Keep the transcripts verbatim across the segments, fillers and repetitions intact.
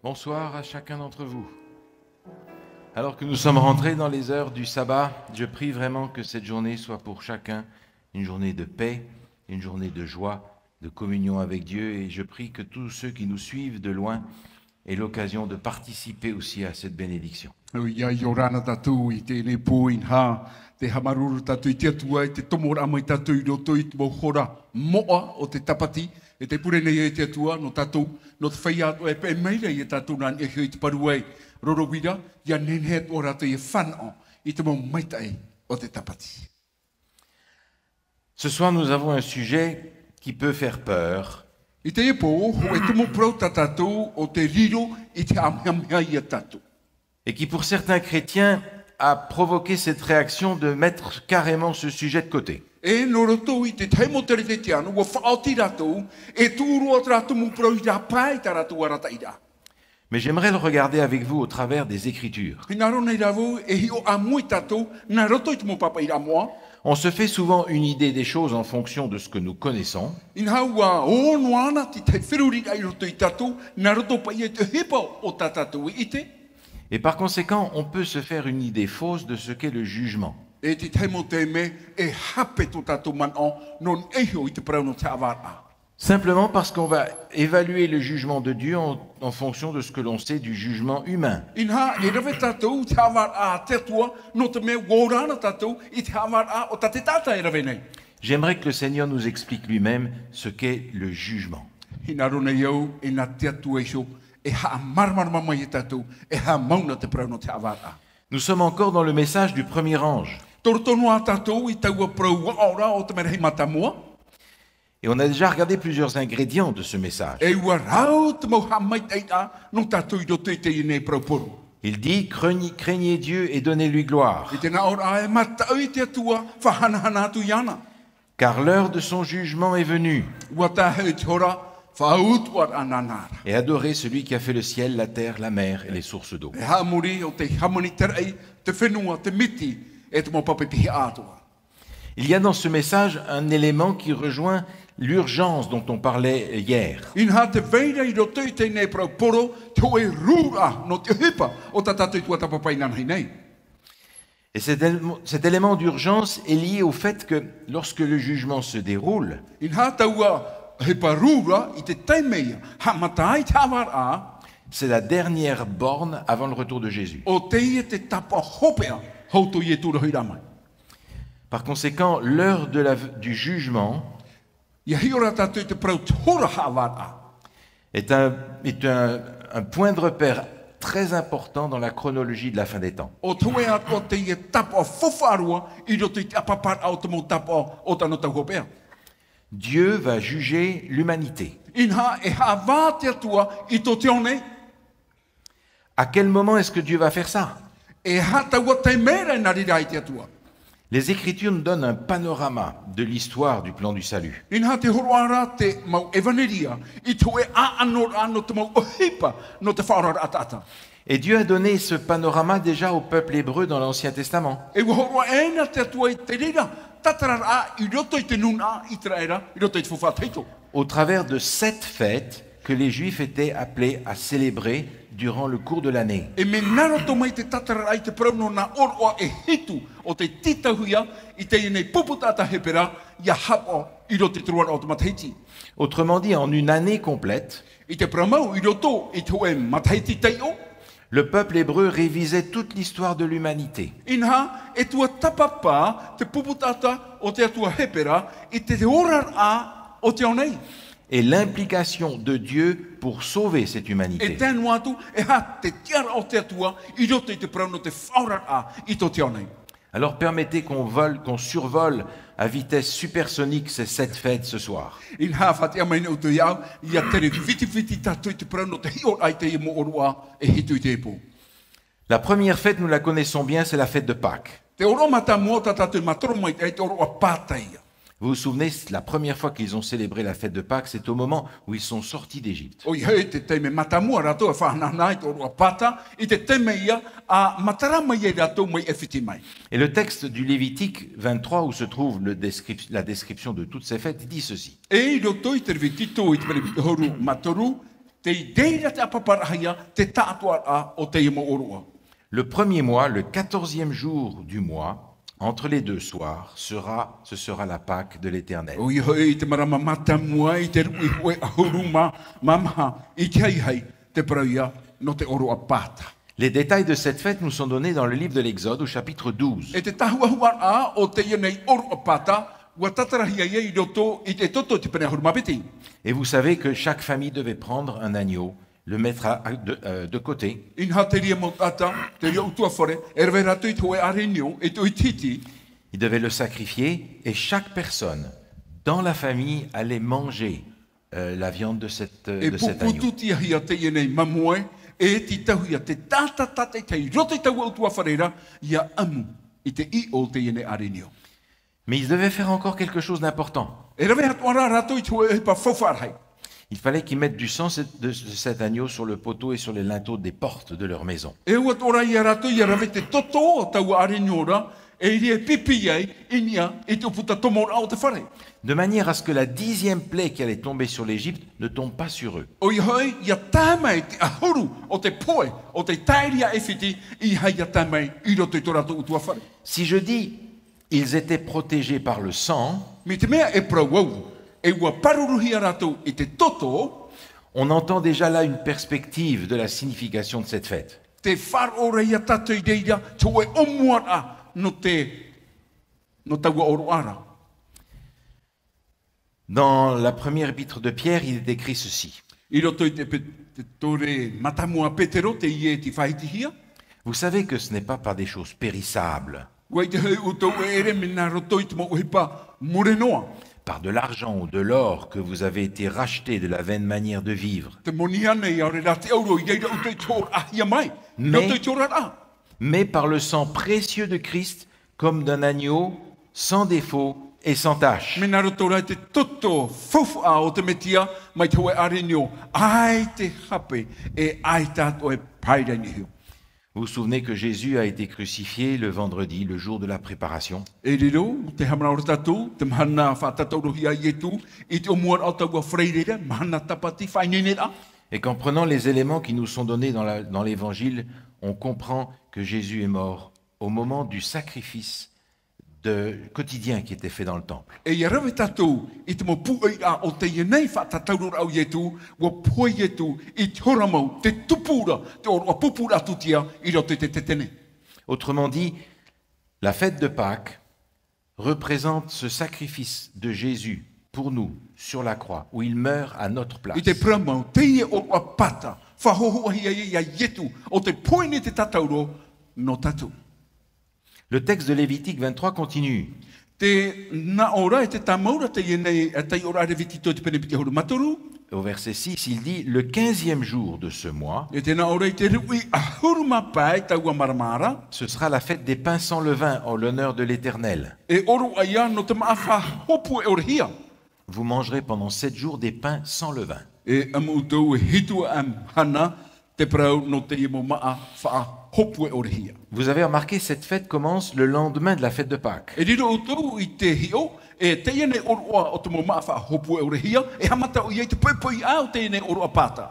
Bonsoir à chacun d'entre vous. Alors que nous sommes rentrés dans les heures du sabbat, je prie vraiment que cette journée soit pour chacun une journée de paix, une journée de joie, de communion avec Dieu, et je prie que tous ceux qui nous suivent de loin aient l'occasion de participer aussi à cette bénédiction. ʻIa, ʻia ora na tātou i teie pō, ʻinaha, tē haʻamāuruuru tātou i te Atua, i te tomoraʻa mai tātou i roto i te mau hora moʻa o te Tāpati, e tē pure nei e te Atua nō tātou, nō te feiā atoʻa e paʻi mai ra ia tātou nā niʻa iho i te parau ē, roro uira, ʻia nehenehe atoʻa rātou ʻia fānaʻo i te mau maitaʻi o te Tāpati. Ce soir, nous avons un sujet qui peut faire peur. I teie pō, hōʻē tumu parau tā tātou ʻo tē riro i te haʻamehameha ia tātou. Et qui, pour certains chrétiens, a provoqué cette réaction de mettre carrément ce sujet de côté. E nō roto i te tahi mau Kerisetiano, ʻua faʻaoti rātou, e tuʻu roa terā tumu parau i rāpae i tā rātou arataʻiraʻa. Mais j'aimerais le regarder avec vous au travers des Écritures. Hinaʻaro nei rā vau e hiʻo ʻāmui tātou nā roto i te mau pāpaʻiraʻa moʻa. On se fait souvent une idée des choses en fonction de ce que nous connaissons. ʻInaha ʻua ō noa ana te tahi feruriraʻa i roto ia tātou, nā roto paʻi i te ʻohipa o tā tātou e ʻite. Et par conséquent, on peut se faire une idée fausse de ce qu'est le jugement. E te tahi mau taime, e hape tō tātou manaʻo nō niʻa iho i te parau nō te haʻavāraʻa. Simplement parce qu'on va évaluer le jugement de Dieu en, en fonction de ce que l'on sait du jugement humain. ʻInaha, e rave tātou i te haʻavāraʻa a te Atua, nō te mea ʻua ora na tātou i te haʻavāraʻa o tā te taʻata e rave nei. J'aimerais que le Seigneur nous explique lui-même ce qu'est le jugement. Hinaʻaro nei au, e nā te Atua iho, e haʻamāramarama mai ia tātou, e haʻamau na te parau nō te haʻavāraʻa. Nous sommes encore dans le message du premier ange. Tō roto noa tātou i taua parau aʻoraʻa o te merahi mātāmua. Et on a déjà regardé plusieurs ingrédients de ce message. E ʻua rau te mau haʻamaitaʻiraʻa nō tātou i roto i teie nei parau poro. Il dit, craignez, craignez Dieu et donnez-lui gloire. I te nā ʻōraʻa e mātau i te Atua, faʻahanahana atu iāna. Car l'heure de son jugement est venue. ʻUa tae hoʻi te hora faʻautuʻaraʻa nāna ra. Et adorez celui qui a fait le ciel, la terre, la mer et les sources d'eau. E haʻamori ʻo tei hāmani te raʻi, te fenua, te miti, e te mau pape pihaʻa atoʻa. Il y a dans ce message un élément qui rejoint l'urgence dont on parlait hier. ʻInaha tē vai ra i roto i teie nei parau poro, te hōʻē rūraʻa nō te ʻohipa o tā tātou i tuatāpapa inanahi nei. Et cet élément, cet élément d'urgence est lié au fait que lorsque le jugement se déroule, ʻInaha taua ʻohipa rūraʻa i te taime ia, haʻamata ai te haʻavāraʻa. C'est la dernière borne avant le retour de Jésus. ʻO teie te tāpaʻo hopeʻa, hau tō Ietu rahi ra mai. Par conséquent, l'heure de la, du jugement ʻIa hiʻo ra tātou i te parau te hora haʻavāraʻa. Est un, est un, un point de repère très important dans la chronologie de la fin des temps. ʻO te hōʻē atoʻa teie tāpaʻo faufaʻa roa i roto i te ʻāpaparaʻa o te mau tāpaʻo o tāna tau hopeʻa. Dieu va juger l'humanité. ʻInaha e haʻavā te Atua i tō te ao nei. À quel moment est-ce que Dieu va faire ça ? E aha taua taime ra e nā reira ai te Atua. Les Écritures nous donnent un panorama de l'histoire du plan du salut. ʻInaha te hōroʻa ra te mau ʻEvaneria i te hōʻē ʻāʻanoraʻa nō te mau ʻohipa nō te faʻaoraraʻa taʻata. Et Dieu a donné ce panorama déjà au peuple hébreu dans l'Ancien Testament. E ʻua hōroʻa ʻē na te Atua i te reira tātararaʻa i roto i te nūnaʻa ʻĪteraʻera, i roto i te faufaʻa tahito. Au travers de sept fêtes que les Juifs étaient appelés à célébrer durant le cours de l'année. E mea nā roto mai te tātararaʻa i te parau nō nā ʻōroʻa e hitu o tei tītauhia i teie nei pupu taʻata Hepera ʻia haʻapaʻo i roto i te roaraʻa o te matahiti. Autrement dit, en une année complète, I te parau mau i roto i te hōʻē matahiti taiʻo, le peuple hébreu révisait toute l'histoire de l'humanité. ʻInaha, e tuatāpapa te pupu taʻata o te Atua Hepera i te oraraʻa o te ao nei. Et l'implication de Dieu pour sauver cette humanité. E tae noa atu, e aha te tiʻaraʻa o te Atua i roto i te parau nō te faʻaoraraʻa i tō te ao nei. Alors permettez qu'on vole, qu'on survole à vitesse supersonique ces sept fêtes ce soir. ʻInaha, faʻatiʻa mai nei ʻoutou iāʻu, ʻia tere fitifiti tātou i te parau nō te hiʻoraʻa i teie mau ʻōroʻa e hitu i teie pō. La première fête, nous la connaissons bien, c'est la fête de Pâques. Te ʻōroʻa mātāmua tā tātou e mātaro maitaʻi, te ʻōroʻa Pāta ïa. Vous vous souvenez, la première fois qu'ils ont célébré la fête de Pâques, c'est au moment où ils sont sortis d'Égypte. ʻOia hoʻi, te taime mātāmua rātou e faʻahanahana ai te ʻōroʻa Pāta, i te taime ïa a matara mai ai rātou mai ʻAifiti mai. Et le texte du Lévitique vingt-trois, où se trouve le descrip-, la description de toutes ces fêtes, dit ceci. E i roto i te Levitiko, i te pene toru mā toru, Tei reira te ʻāpaparaʻahia te tāʻātoʻaraʻa o teie mau ʻōroʻa. Le premier mois, le quatorzième jour du mois, entre les deux soirs, sera, ce sera la Pâque de l'Éternel. ʻOia hoʻi, i te marama mātāmua, i te ruʻi hōʻē ʻahuru mā, mā maha, i te haihai, te parau ia nō te ʻōroʻa Pāta. Les détails de cette fête nous sont donnés dans le livre de l'Exode au chapitre douze. E te tāhuahuaraʻa o teie nei ʻōroʻa Pāta, ʻua tātarahia ia i roto i te Etoto i te pene ʻahuru mā piti. Et vous savez que chaque famille devait prendre un agneau, le mettre à, à- de, euh, de côté. Inaha te reira mau taʻata, te reira ʻutuāfare, e rave rātou i te hōʻē ʻārenio, e te ʻitehite. Ils devaient le sacrifier et chaque personne dans la famille allait manger, euh, la viande de cette, euh, E de cet agneau. Pūpūtuʻahia teie nei māmoe, e tītauhia te taʻata tātaʻitahi i roto i taua ʻutuāfare ra, ʻia ʻamu i te ʻiʻo o teie nei ʻārenio. Mais ils devaient faire encore quelque chose d'important. E rave atoʻa rā rātou i te hōʻē ʻohipa faufaʻa rahi. Il fallait qu'ils mettent du sang de, de cet agneau sur le poteau et sur les linteaux des portes de leur maison. E ʻua atoʻa rā ia rātou ʻia rave te toto o taua ʻārenio ra, e ʻere e pīpī ai i niʻa i te ʻūputa tomoraʻa o te fare. De manière à ce que la dixième plaie qui allait tomber sur l'Égypte ne tombe pas sur eux. ʻOia hoʻi, ʻia tae mai te ʻahuru o te pohe o tei tae ra ia ʻAifiti, ʻeiaha ʻia tae mai i roto i tō rātou ʻutuāfare. Si je dis, ils étaient protégés par le sang, Mai te mea e parau au, e ʻua pāruruhia rātou i te toto, on entend déjà là une perspective de la signification de cette fête. Tē faʻaroʻo ra ia tātou i reira te hōʻē ʻōmuaraʻa nō te, nō taua ʻōroʻa ra. Dans la première épître de Pierre, il est écrit ceci. I roto i te pe-, te ture mātāmua a Petero, teie tei faʻahitihia. Vous savez que ce n'est pas par des choses périssables, ʻUa ʻite hoʻi ʻoutou e ʻere mea nā roto i te mau ʻohipa mure noa. Par de l'argent ou de l'or que vous avez été rachetés de la vaine manière de vivre. Te moni ānei, ʻaore rā te ʻauro, i reira ʻoutou i te hōroʻahia mai. Mais, i roto i te oraraʻa. Mais par le sang précieux de Christ, comme d'un agneau sans défaut et sans tache. Mea nā roto rā i te toto faufaʻa o te Mesia, mai te hōʻē ʻārenio, ʻaita e hape, e ʻaita atoʻa e pae i niʻa iho. Vous vous souvenez que Jésus a été crucifié le vendredi, le jour de la préparation. E riro, tē haʻamanaʻo ra tātou, te mahana faʻatataʻurohia a Ietu, i te ʻōmuaraʻa o taua Faraʻi ra, mahana tāpati, faʻaineineraʻa. Et qu'en prenant les éléments qui nous sont donnés dans la, dans l'Évangile, on comprend que Jésus est mort au moment du sacrifice de, quotidien qui était fait dans le temple. E ʻia rave tātou i te mau pūʻoiraʻa o teie nei faʻatataʻuroraʻa o Ietu, ʻua pohe Ietu i te hora mau, te tupu ra, te ʻōroʻa pūpūraʻa tūtia i roto i te tetene. Autrement dit, la fête de Pâques représente ce sacrifice de Jésus pour nous sur la croix, où il meurt à notre place. I te parau mau, teie ʻōroʻa Pāta, faʻahōhoʻahia ia Ietu, ʻo tē pohe nei te tataʻuro nō tātou. Le texte de Lévitique vingt-trois continue. Tē nā ʻō ra i te tāmau ra teie nei, e, taiʻoraʻa Levitiko i te pene piti ʻahuru mā toru. Au verset six, il dit, le quinzième jour de ce mois, E tē nā ʻō ra i te ruʻi ʻahuru mā pae taua marama ra. Ce sera la fête des pains sans levain en l'honneur de l'Éternel. E ʻōroʻa ia nō te māʻa faʻahōpue-ʻore-hia. Vous mangerez pendant sept jours des pains sans levain. E ʻamu ʻoutou e hitu aʻe mahana, te parau nō teie mau māʻa faʻahōpue-ʻore-hia. Vous avez remarqué, cette fête commence le lendemain de la fête de Pâques. E riro ʻoutou i te hiʻo, e teie nei ʻōroʻa o te mau māʻa faʻahōpue-ʻore-hia, e haʻamata ʻoia i te poʻipoʻi ā o teie nei ʻōroʻa Pāta.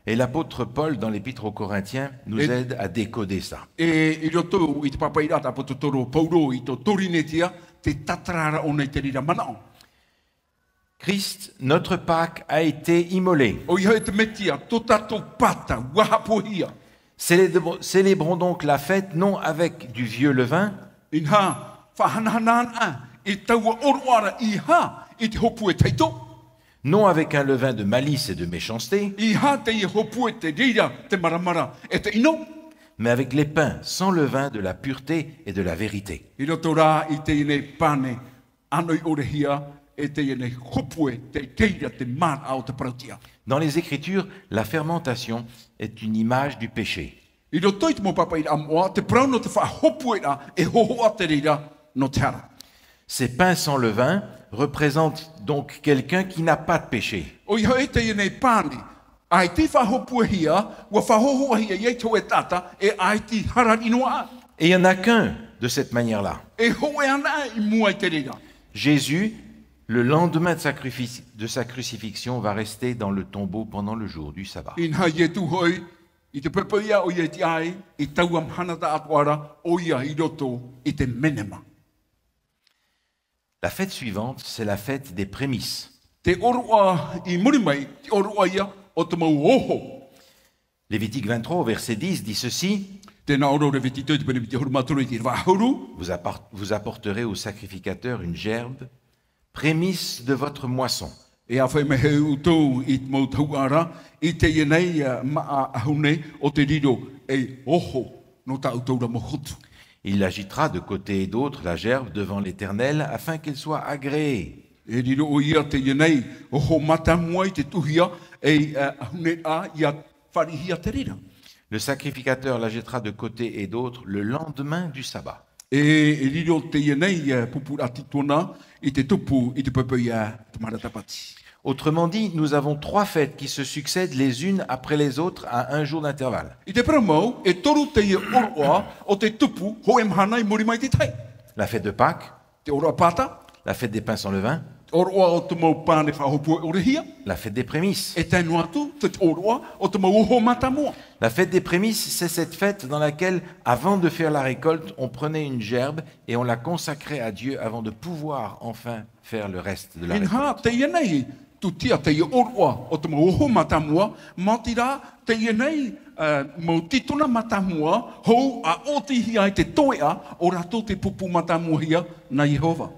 Et l'apôtre Paul, dans l'épître aux Corinthiens, nous Et aide à décoder ça. E i roto i te pāpaʻiraʻa a te ʻāpōsetolo Paulo i tō Korinetia, tē tātara ra ʻōna i te reira manaʻo. Christ, notre Pâque, a été immolé. ʻOia hoʻi te Mesia, tō tātou Pāta, ʻua haʻapohehia. Célébr-, célébrons donc la fête non avec du vieux levain, Inaha, faʻahanahana ana i taua ʻōroʻa ra, ʻeiaha i te hōpue tahito. Non avec un levain de malice et de méchanceté, ʻEiaha teie hōpue tei reira te maramara e te ʻino. Mais avec les pains sans levain de la pureté et de la vérité. I roto rā i teie nei pane ʻānoʻi-ʻore-hia, e teie nei hōpue tei reira te māraʻa o te parauʻtiʻa. Dans les Écritures, la fermentation est une image du péché. I roto i te mau pāpaʻiraʻa moʻa, te parau nō te faʻahōpueraʻa e hōhoʻa te reira nō te hara. Ces pains sans levain représentent donc quelqu'un qui n'a pas de péché. ʻOia hoʻi teie nei pane, ʻaita i faʻahōpuehia, ʻua faʻahōhoʻahia ia i te hōʻē taʻata, e ʻaita i hara riʻi noa. Et il n'y en a qu'un de cette manière-là. E hōʻē anaʻe i mua i te reira. Jésus Le lendemain de sa, crufi- de sa crucifixion, va rester dans le tombeau pendant le jour du sabbat. Inaha Ietu hoʻi, i te poʻipoʻi ʻoia i tiʻa ai, i taua mahana taʻatoʻa, ʻoia i roto i te menema. La fête suivante, c'est la fête des prémices. Te ʻōroʻa i muri mai, te ʻōroʻa ia o te mau oho. Lévitique vingt-trois, au verset dix, dit ceci. Tē nā ʻō ra Levitiko i te pene piti ʻahuru mā toru i te ʻīrava ʻahuru. Vous, apport- vous apporterez au sacrificateur une gerbe, prémisse de votre moisson. E āfaʻi mai hoʻi ʻoutou i te mau tahuʻa ra, i teie nei, ā, māʻa ʻahune o te riro ei oho nō tā ʻoutou ra mau hotu. Il agitera de côté et d'autre la gerbe devant l'Éternel afin qu'elle soit agréée. E riro ʻoia teie nei oho mātāmua i te tuhaʻa, ei, ā, ʻahune ʻā, ʻia fāriʻihia te reira. Le sacrificateur l'agitera de côté et d'autre le lendemain du sabbat. E, e riro teie nei, ā, pupuraʻa tītona i te tupu, i te poʻipoʻi ʻā, te mahana tāpati. Autrement dit, nous avons trois fêtes qui se succèdent les unes après les autres à un jour d'intervalle. I te parau mau, e toru teie ʻōroʻa o te tupu, hōʻē mahana i muri mai i te tahi. La fête de Pâques, Te ʻōroʻa Pāta, la fête des pains sans levain, ʻōroʻa o te mau pane faʻahopue ʻore hia, la fête des prémices. e tae noa atu te ʻōroʻa o te mau oho mātāmua. La fête des prémices, c'est cette fête dans laquelle, avant de faire la récolte, on prenait une gerbe et on la consacrait à Dieu avant de pouvoir enfin faire le reste de la récolte. Inaha, teie nei, tūtia teie ʻōroʻa o te mau oho mātāmua, maoti rā, teie nei, ā, mau tītona mātāmua, hou ʻa ʻōtihia ai te toeʻa, ʻo rātou tē pūpū mātāmuahia nā Iehova.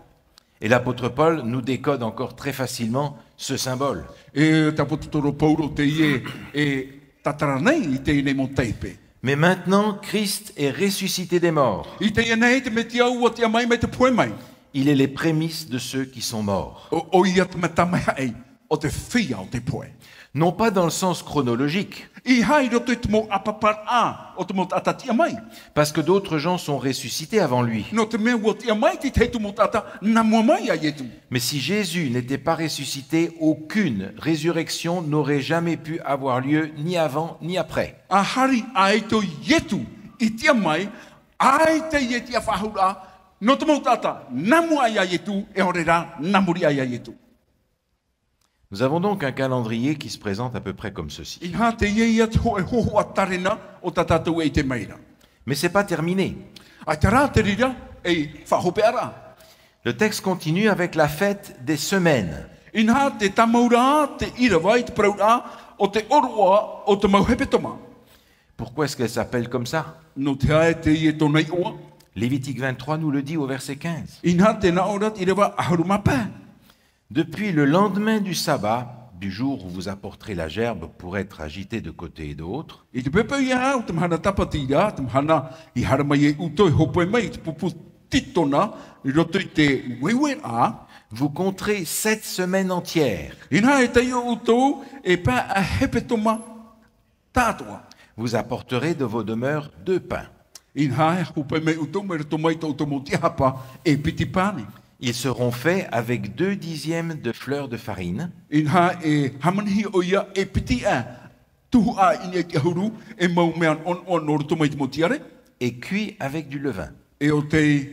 Et l'apôtre Paul nous décode encore très facilement ce symbole. E te ʻāpōsetolo Paulo teie e tātara nei i teie nei mau taipe. Mais maintenant, Christ est ressuscité des morts. I teie nei te Mesia ʻua tiʻa mai mai te pohe mai. Il est les prémices de ceux qui sont morts. ʻO, ʻoia te mau tamaihaʻi o te feiā o te pohe. Non pas dans le sens chronologique, ʻEiaha i roto i te mau ʻāpaparaʻa o te mau taʻata tiʻa mai. Parce que d'autres gens sont ressuscités avant lui. Nō te mea ʻua tiʻa mai te tahi atu mau taʻata nā mua mai iā Ietu. Mais si Jésus n'était pas ressuscité, aucune résurrection n'aurait jamais pu avoir lieu, ni avant, ni après. ʻA hari ʻaita ʻo Ietu i tiʻa mai, ʻaita e tiʻa faʻahou ra, nō te mau taʻata nā mua iā Ietu, e ʻaore rā nā muri iā Ietu. Nous avons donc un calendrier qui se présente à peu près comme ceci. Inaha teie ia te hō-, e hōhoʻa tārena o tā tātou e ʻite mai ra. Mais c'est pas terminé. ʻAita rā te reira ei faʻahopeʻaraʻa. Le texte continue avec la fête des semaines. Inaha tē tāmau ra te ʻīrava i te parauraʻa o te ʻōroʻa o te mau hepetoma. Pourquoi est-ce qu'elle s'appelle comme ça ? Nō te aha teie tōna iʻoa? Lévitique vingt-trois nous le dit au verset quinze. Inaha tē nā ʻō ra te ʻīrava ʻahuru mā pae. Depuis le lendemain du sabbat, du jour où vous apporterez la gerbe pour être agitée de côté et d'autre, I te poʻipoʻi ʻā o te mahana tāpati ra, te mahana i haere mai ai ʻoutou e hōpoi mai i te pupu tītona i roto i te ueue ra, vous compterez sept semaines entières. Inaha e taiʻo ʻoutou e pae ʻa hepetoma tāʻatoʻa. Vous apporterez de vos demeures deux pains. Inaha e hōpoi mai ʻoutou mai roto mai tō ʻoutou mau tiʻahapa e piti pane. Ils seront faits avec deux dixièmes de fleur de farine. Inaha e hāmanihia ʻoia e piti ʻā tuhaʻa ʻinia i te ʻahuru e mau mea ʻonoʻono nō roto mai te mau tiare. Et cuits avec du levain. E ʻo tei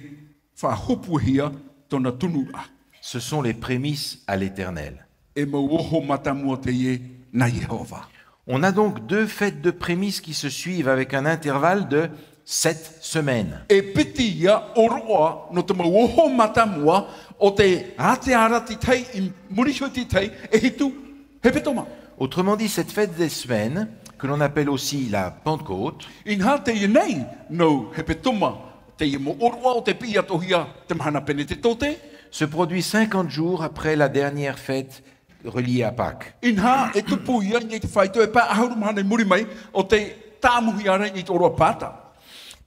faʻahopuahia tōna tunuraʻa. Ce sont les prémices à l'Éternel. E mau oho mātāmua teie nā Iehova. On a donc deux fêtes de prémices qui se suivent avec un intervalle de sept semaines. E piti ia ʻōroʻa nō te mau oho mātāmua o te ātea ra te tahi i muri iho i te tahi e hitu hepetoma. Autrement dit, cette fête des semaines, que l'on appelle aussi la Pentecôte, Inaha teie nei nō hepetoma, teie mau ʻōroʻa o tei piʻi atoʻa hia te mahana Penetetote. Se produit cinquante jours après la dernière fête reliée à Pâques. Inaha e tupu ia i te faito e pae ʻahuru mahana i muri mai o tei tāmuhia ra i te ʻōroʻa Pāta.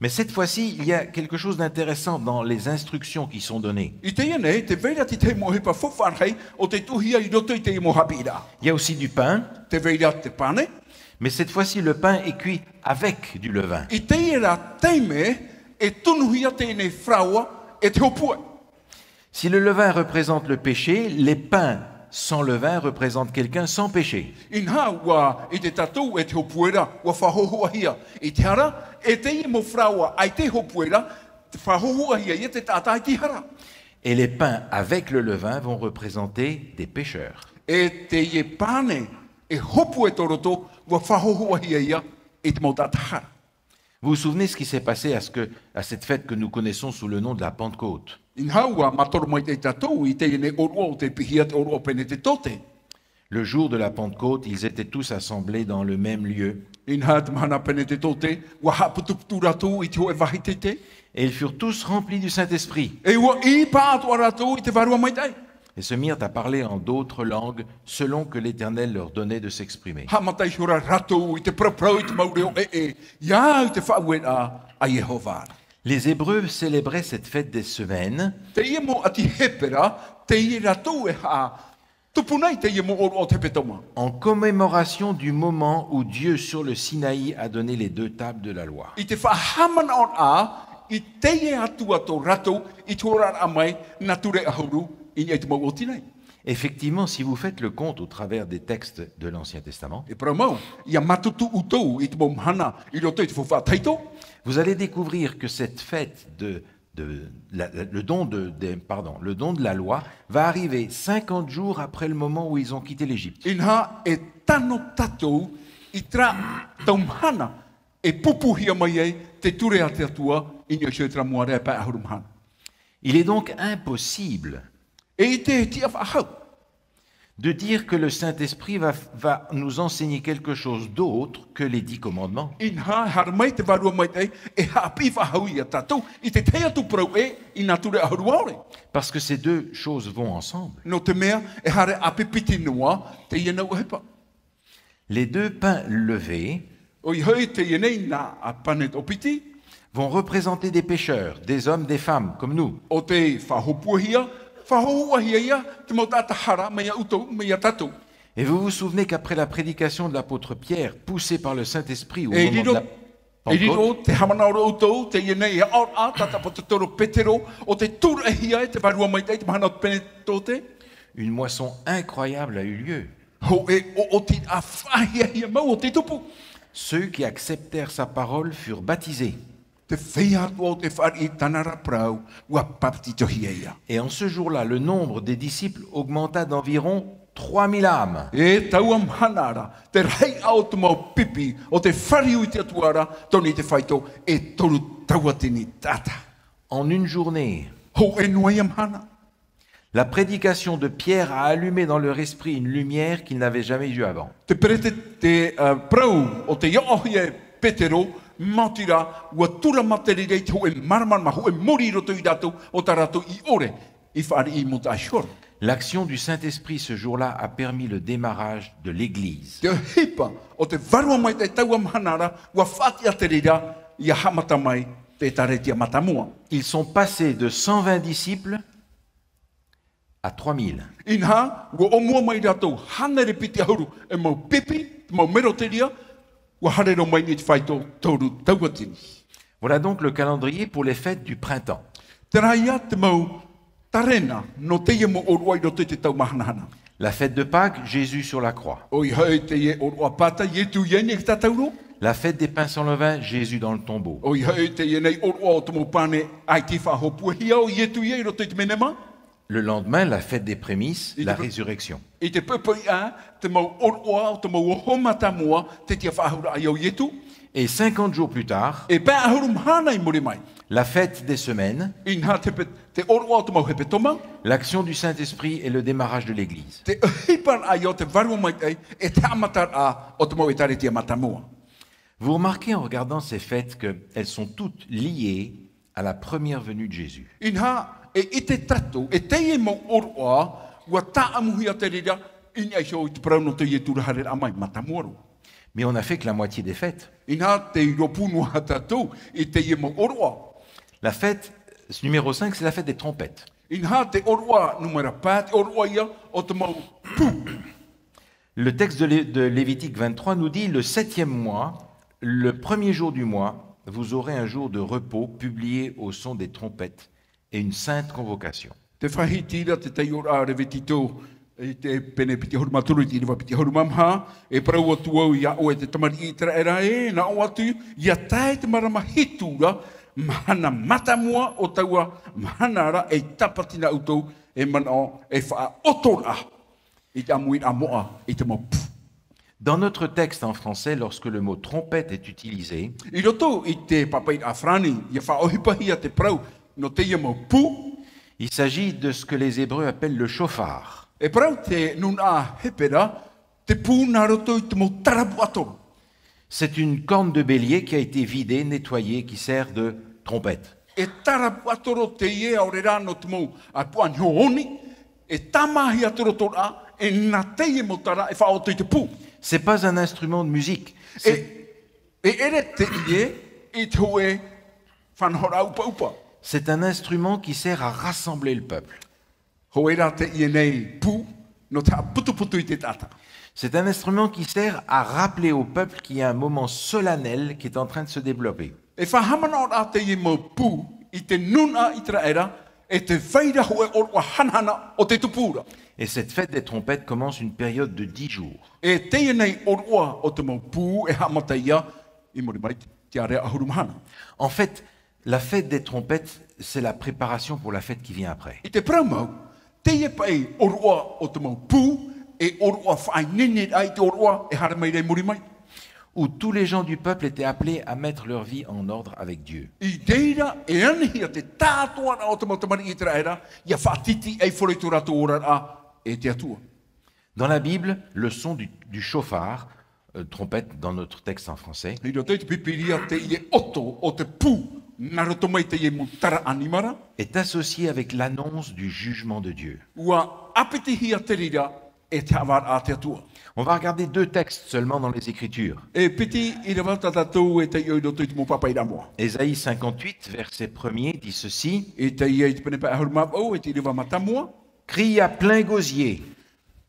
Mais cette fois-ci, il y a quelque chose d'intéressant dans les instructions qui sont données. I teie nei, tē vai ra te tahi mau ʻohipa faufaʻa rahi o tei tuʻuhia i roto i teie mau haʻapiʻiraʻa. Il y a aussi du pain, Tē vai ra te pane. Mais cette fois-ci, le pain est cuit avec du levain. I teie ra taime e tunuhia teie nei faraoa e te hōpue. Si le levain représente le péché, les pains sans levain représentent quelqu'un sans péché. Inaha ʻua ʻite tātou e te hōpue ra ʻua faʻahōhoʻahia i te hara, e teie mau faraoa ʻaita e hōpue ra, te faʻahōhoʻahia ia te taʻata ʻaita i hara. Et les pains avec le levain vont représenter des pécheurs. E teie pane e hopu e tō roto, ua faʻahohoʻahia ia i te mau taʻata hara. Vous vous souvenez ce qui s'est passé à, ce que, à cette fête que nous connaissons sous le nom de la Pentecôte ? Inaha ua mātaro maitaʻi tātou i teie nei ʻōroʻa o tē piʻihia te ʻōroʻa o Penetetote. Le jour de la Pentecôte, ils étaient tous assemblés dans le même lieu. Inaha te mahana Penetetote, ua haʻaputuputu rātou i te hōʻē vāhi teitei. Et ils furent tous remplis du Saint-Esprit. E ua ʻī paʻatoʻa rātou i te Vārua Maitaʻi. Et se mirent à parler en d'autres langues, selon que l'Éternel leur donnait de s'exprimer. Haʻamata ihora rātou i te paraparau i te mau reo ʻē, ʻē, i au i te faʻaueraʻa a Iehova. Les Hébreux célébraient cette fête des semaines Teie mau ʻāti Hepera, teie rātou e haʻatupu nei teie mau ʻōroʻa o te hepetoma. en commémoration du moment où Dieu, sur le Sinaï, a donné les deux tables de la loi. I te faʻahaʻamanaʻoraʻa i teie atu atu rātou i te horaraʻa mai nā Ture ʻAhuru i niʻa i te mau ʻōti nei. Effectivement, si vous faites le compte au travers des textes de l'Ancien Testament, E parau mau, ia mātutu ʻoutou i te mau mahana i roto i te Faufaʻa Tahito. Vous allez découvrir que cette fête de, de la- la- le don de, des- pardon, le don de la loi va arriver cinquante jours après le moment où ils ont quitté l'Égypte. Inaha e tano tātou i terā tau mahana e pupuhia mai ai te ture a te Atua i niʻa iho i terā mau ʻārea e pae ʻahuru mahana. Il est donc impossible E ʻite e tiʻa faʻahou de dire que le Saint-Esprit va, va nous enseigner quelque chose d'autre que les dix commandements. Inaha, haere mai te Vārua Maitaʻi e haʻapiʻi faʻahou ia tātou i te tahi atu parau ʻē i nā Ture ʻAhuru ʻaore. Parce que ces deux choses vont ensemble. Nō te mea e haere ʻāpipiti noa teie nei ʻohipa. Les deux pains levés ʻOia hoʻi teie nei nā pane toʻopiti vont représenter des pécheurs, des hommes, des femmes comme nous. ʻo tē faʻahopuahia, faʻahohoʻahia ia te mau taʻata hara mai iā ʻoutou, mai iā tātou. Et vous vous souvenez qu'après la prédication de l'apôtre Pierre, poussé par le Saint-Esprit au E moment de riro, la e Pentecôte, riro te haʻamanaʻo ra ʻoutou teie nei e aʻoraʻa tā te ʻāpōsetolo Petero, ʻo tē tūraʻihia e te Vārua Maitaʻi i te mahana o te Penetetote. Une moisson incroyable a eu lieu. Hōʻē ʻoʻotiraʻa faʻahiahia mau ʻo tē tupu. Ceux qui acceptèrent sa parole furent baptisés. Te feiā atoʻa o tē fāriʻi i tāna ra parau, ua bāpetizohia ia. Et en ce jour-là, le nombre des disciples augmenta d'environ trois mille âmes. E taua mahana ra, te rahiʻa o te mau pipi o tē fāriu i te Atua ra, tonu i te faito, e toru tauatini taʻata. En une journée, Hōʻē noa ia mahana. La prédication de Pierre a allumé dans leur esprit une lumière qu'ils n'avaient jamais eue avant. Te perete, te, uh, parau o tei aʻohia e Petero, maoti rā, ua tūrama te reira i te hōʻē māramarama, hōʻē mori i roto ia rātou, ʻo tā rātou i ʻore i fāriʻi i mua iho ra. L'action du Saint-Esprit ce jour-là a permis le démarrage de l'Église. Te ʻohipa o te Vārua Maitaʻi taua mahana ra, ua faʻatiʻa te reira ia haʻamata mai te ʻĒtārētia mātāmua. Ils sont passés de cent vingt disciples à trois mille. Inaha, ua ʻōmua mai rātou hānere piti ʻahuru e mau pipi, mau mero te reira, ua haere roa mai nei i te faito toru tauatini. Voilà donc le calendrier pour les fêtes du printemps. Terā ia te mau tarena nō teie mau ʻōroʻa i roto i te tau māhanahana. La fête de Pâques, Jésus sur la croix. ʻOia hoʻi teie ʻōroʻa Pāta, Ietu i ʻō nei i te tātauro. La fête des pains sans levain, Jésus dans le tombeau. ʻOia hoʻi teie nei ʻōroʻa o te mau pane ʻaita i faʻahopuahia, ʻo Ietu ia i roto i te menema. Le lendemain, la fête des prémices, Il la peut- résurrection. I te poʻipoʻi ā, te mau ʻōroʻa o te mau oho mātāmua, te tiʻafaʻahouraʻa ia ʻo Ietu. Et cinquante jours plus tard, E pae ʻahuru mahana i muri mai. La fête des semaines, Inaha te pe-, te ʻōroʻa o te mau hepetoma. l'action du Saint-Esprit et le démarrage de l'Église. Te ʻohiparaʻa ia o te Vārua Maitaʻi, e te haʻamataraʻa o te mau ʻĒtārētia mātāmua. Vous remarquez en regardant ces fêtes qu'elles sont toutes liées à la première venue de Jésus. Inaha, e ʻite tātou, e teie mau ʻōroʻa, ua tāʻamuhia te reira, i niʻa iho i te parau nō te Ietu ra haereraʻa mai, mātāmua roa. Mais on n'a fait que la moitié des fêtes. Inaha, tei rōpū noa tātou i teie mau ʻōroʻa. La fête numéro cinq, c'est la fête des trompettes. Inaha, te ʻōroʻa numera pae, te ʻōroʻa ia o te mau pū. Le texte de Lé- de Lévitique vingt-trois nous dit, le septième mois, le premier jour du mois, vous aurez un jour de repos publié au son des trompettes et une sainte convocation. Te faʻahiti ra te taiʻoraʻa Levitiko, i te pene piti ʻahuru mā toru, i te ʻīrava piti ʻahuru mā maha, e parau atu au ia ʻoe te tamariʻi ʻĪteraʻera ē, nā ʻō atu, ia tae te marama hitu ra, mahana mātāmua o taua mahana ra, e tāpati na ʻoutou e manaʻo e faʻaʻotoraʻa i te ʻāmuiraʻa moʻa i te mau pū. Dans notre texte en français, lorsque le mot trompette est utilisé, I roto i te pāpaʻiraʻa farāni, ʻia faʻaʻohipahia te parau nō teie mau pū. Il s'agit de ce que les Hébreux appellent le chauffard. E parau te nūnaʻa Hepera, te pū nā roto i te mau tarapuʻatoro. C'est une corne de bélier qui a été vidée, nettoyée, qui sert de trompette. E tarapuʻatoro teie, ʻaore rā nō te mau, ā, puaʻa niho oni, e tāmāhia atu roto ra, e nā teie mau tara e faʻaʻoto i te pū. C'est pas un instrument de musique. E, C'est, e ʻere teie i te hōʻē faʻanahoraʻa ʻupaʻupa. C'est un instrument qui sert à rassembler le peuple. Hōʻē rā teie nei pū, nō te haʻaputuputu i te taʻata. C'est un instrument qui sert à rappeler au peuple qu'il y a un moment solennel qui est en train de se développer. E faʻahaʻamanaʻo ra teie mau pū i te nūnaʻa ʻĪteraʻera, e tē vai ra hōʻē ʻōroʻa hanahana ʻo tē tupu ra. Et cette fête des trompettes commence une période de dix jours. E teie nei ʻōroʻa o te mau pū e haʻamata ia i muri mai te ʻārea ʻahuru mahana. En fait, la fête des trompettes, c'est la préparation pour la fête qui vient après. I te parau mau, teie paʻi ʻōroʻa o te mau pū, e ʻōroʻa faʻaineineraʻa i te ʻōroʻa e haere mai ra i muri mai. Où tous les gens du peuple étaient appelés à mettre leur vie en ordre avec Dieu. I reira e anihia te tāʻātoʻaraʻa o te mau tamariʻi ʻĪteraʻera, ʻia faʻatītīʻaifaro i tō rātou oraraʻa e te Atua. Dans la Bible, le son du, du chauffard, euh, trompette dans notre texte en français, I roto i te Pīpīria, teie ʻoto o te pū, nā roto mai teie mau tara ʻanimara, est associé avec l'annonce du jugement de Dieu. ʻUa ʻāpitihia te reira e te haʻavāraʻa a te Atua. On va regarder deux textes seulement dans les Écritures. E piti ʻīrava tā tātou e taiʻo i roto i te mau pāpaʻiraʻa moʻa. Ésaïe cinquante-huit, verset premier dit ceci. Isaia i te pene pae ʻahuru mā vaʻu, e te ʻīrava mātāmua. Crie à plein gosier.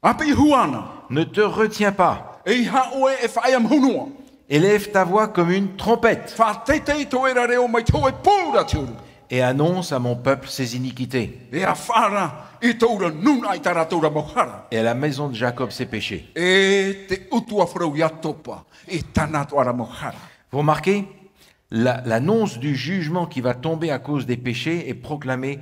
ʻĀpī hua na. Ne te retiens pas. ʻEiaha ʻoe e faʻaea mahu noa. Élève ta voix comme une trompette. Faʻateitei tō ʻoe ra reo mai te hōʻē pū ra te huru. Et annonce à mon peuple ses iniquités. E ʻāfaʻa ra i tō ʻoe ra nūnaʻa i tā rātou ra mau hara. Et à la maison de Jacob ses péchés. E te ʻutuāfare o Iakoba i tāna atoʻa ra mau hara. Vous remarquez, la, l'annonce du jugement qui va tomber à cause des péchés est proclamée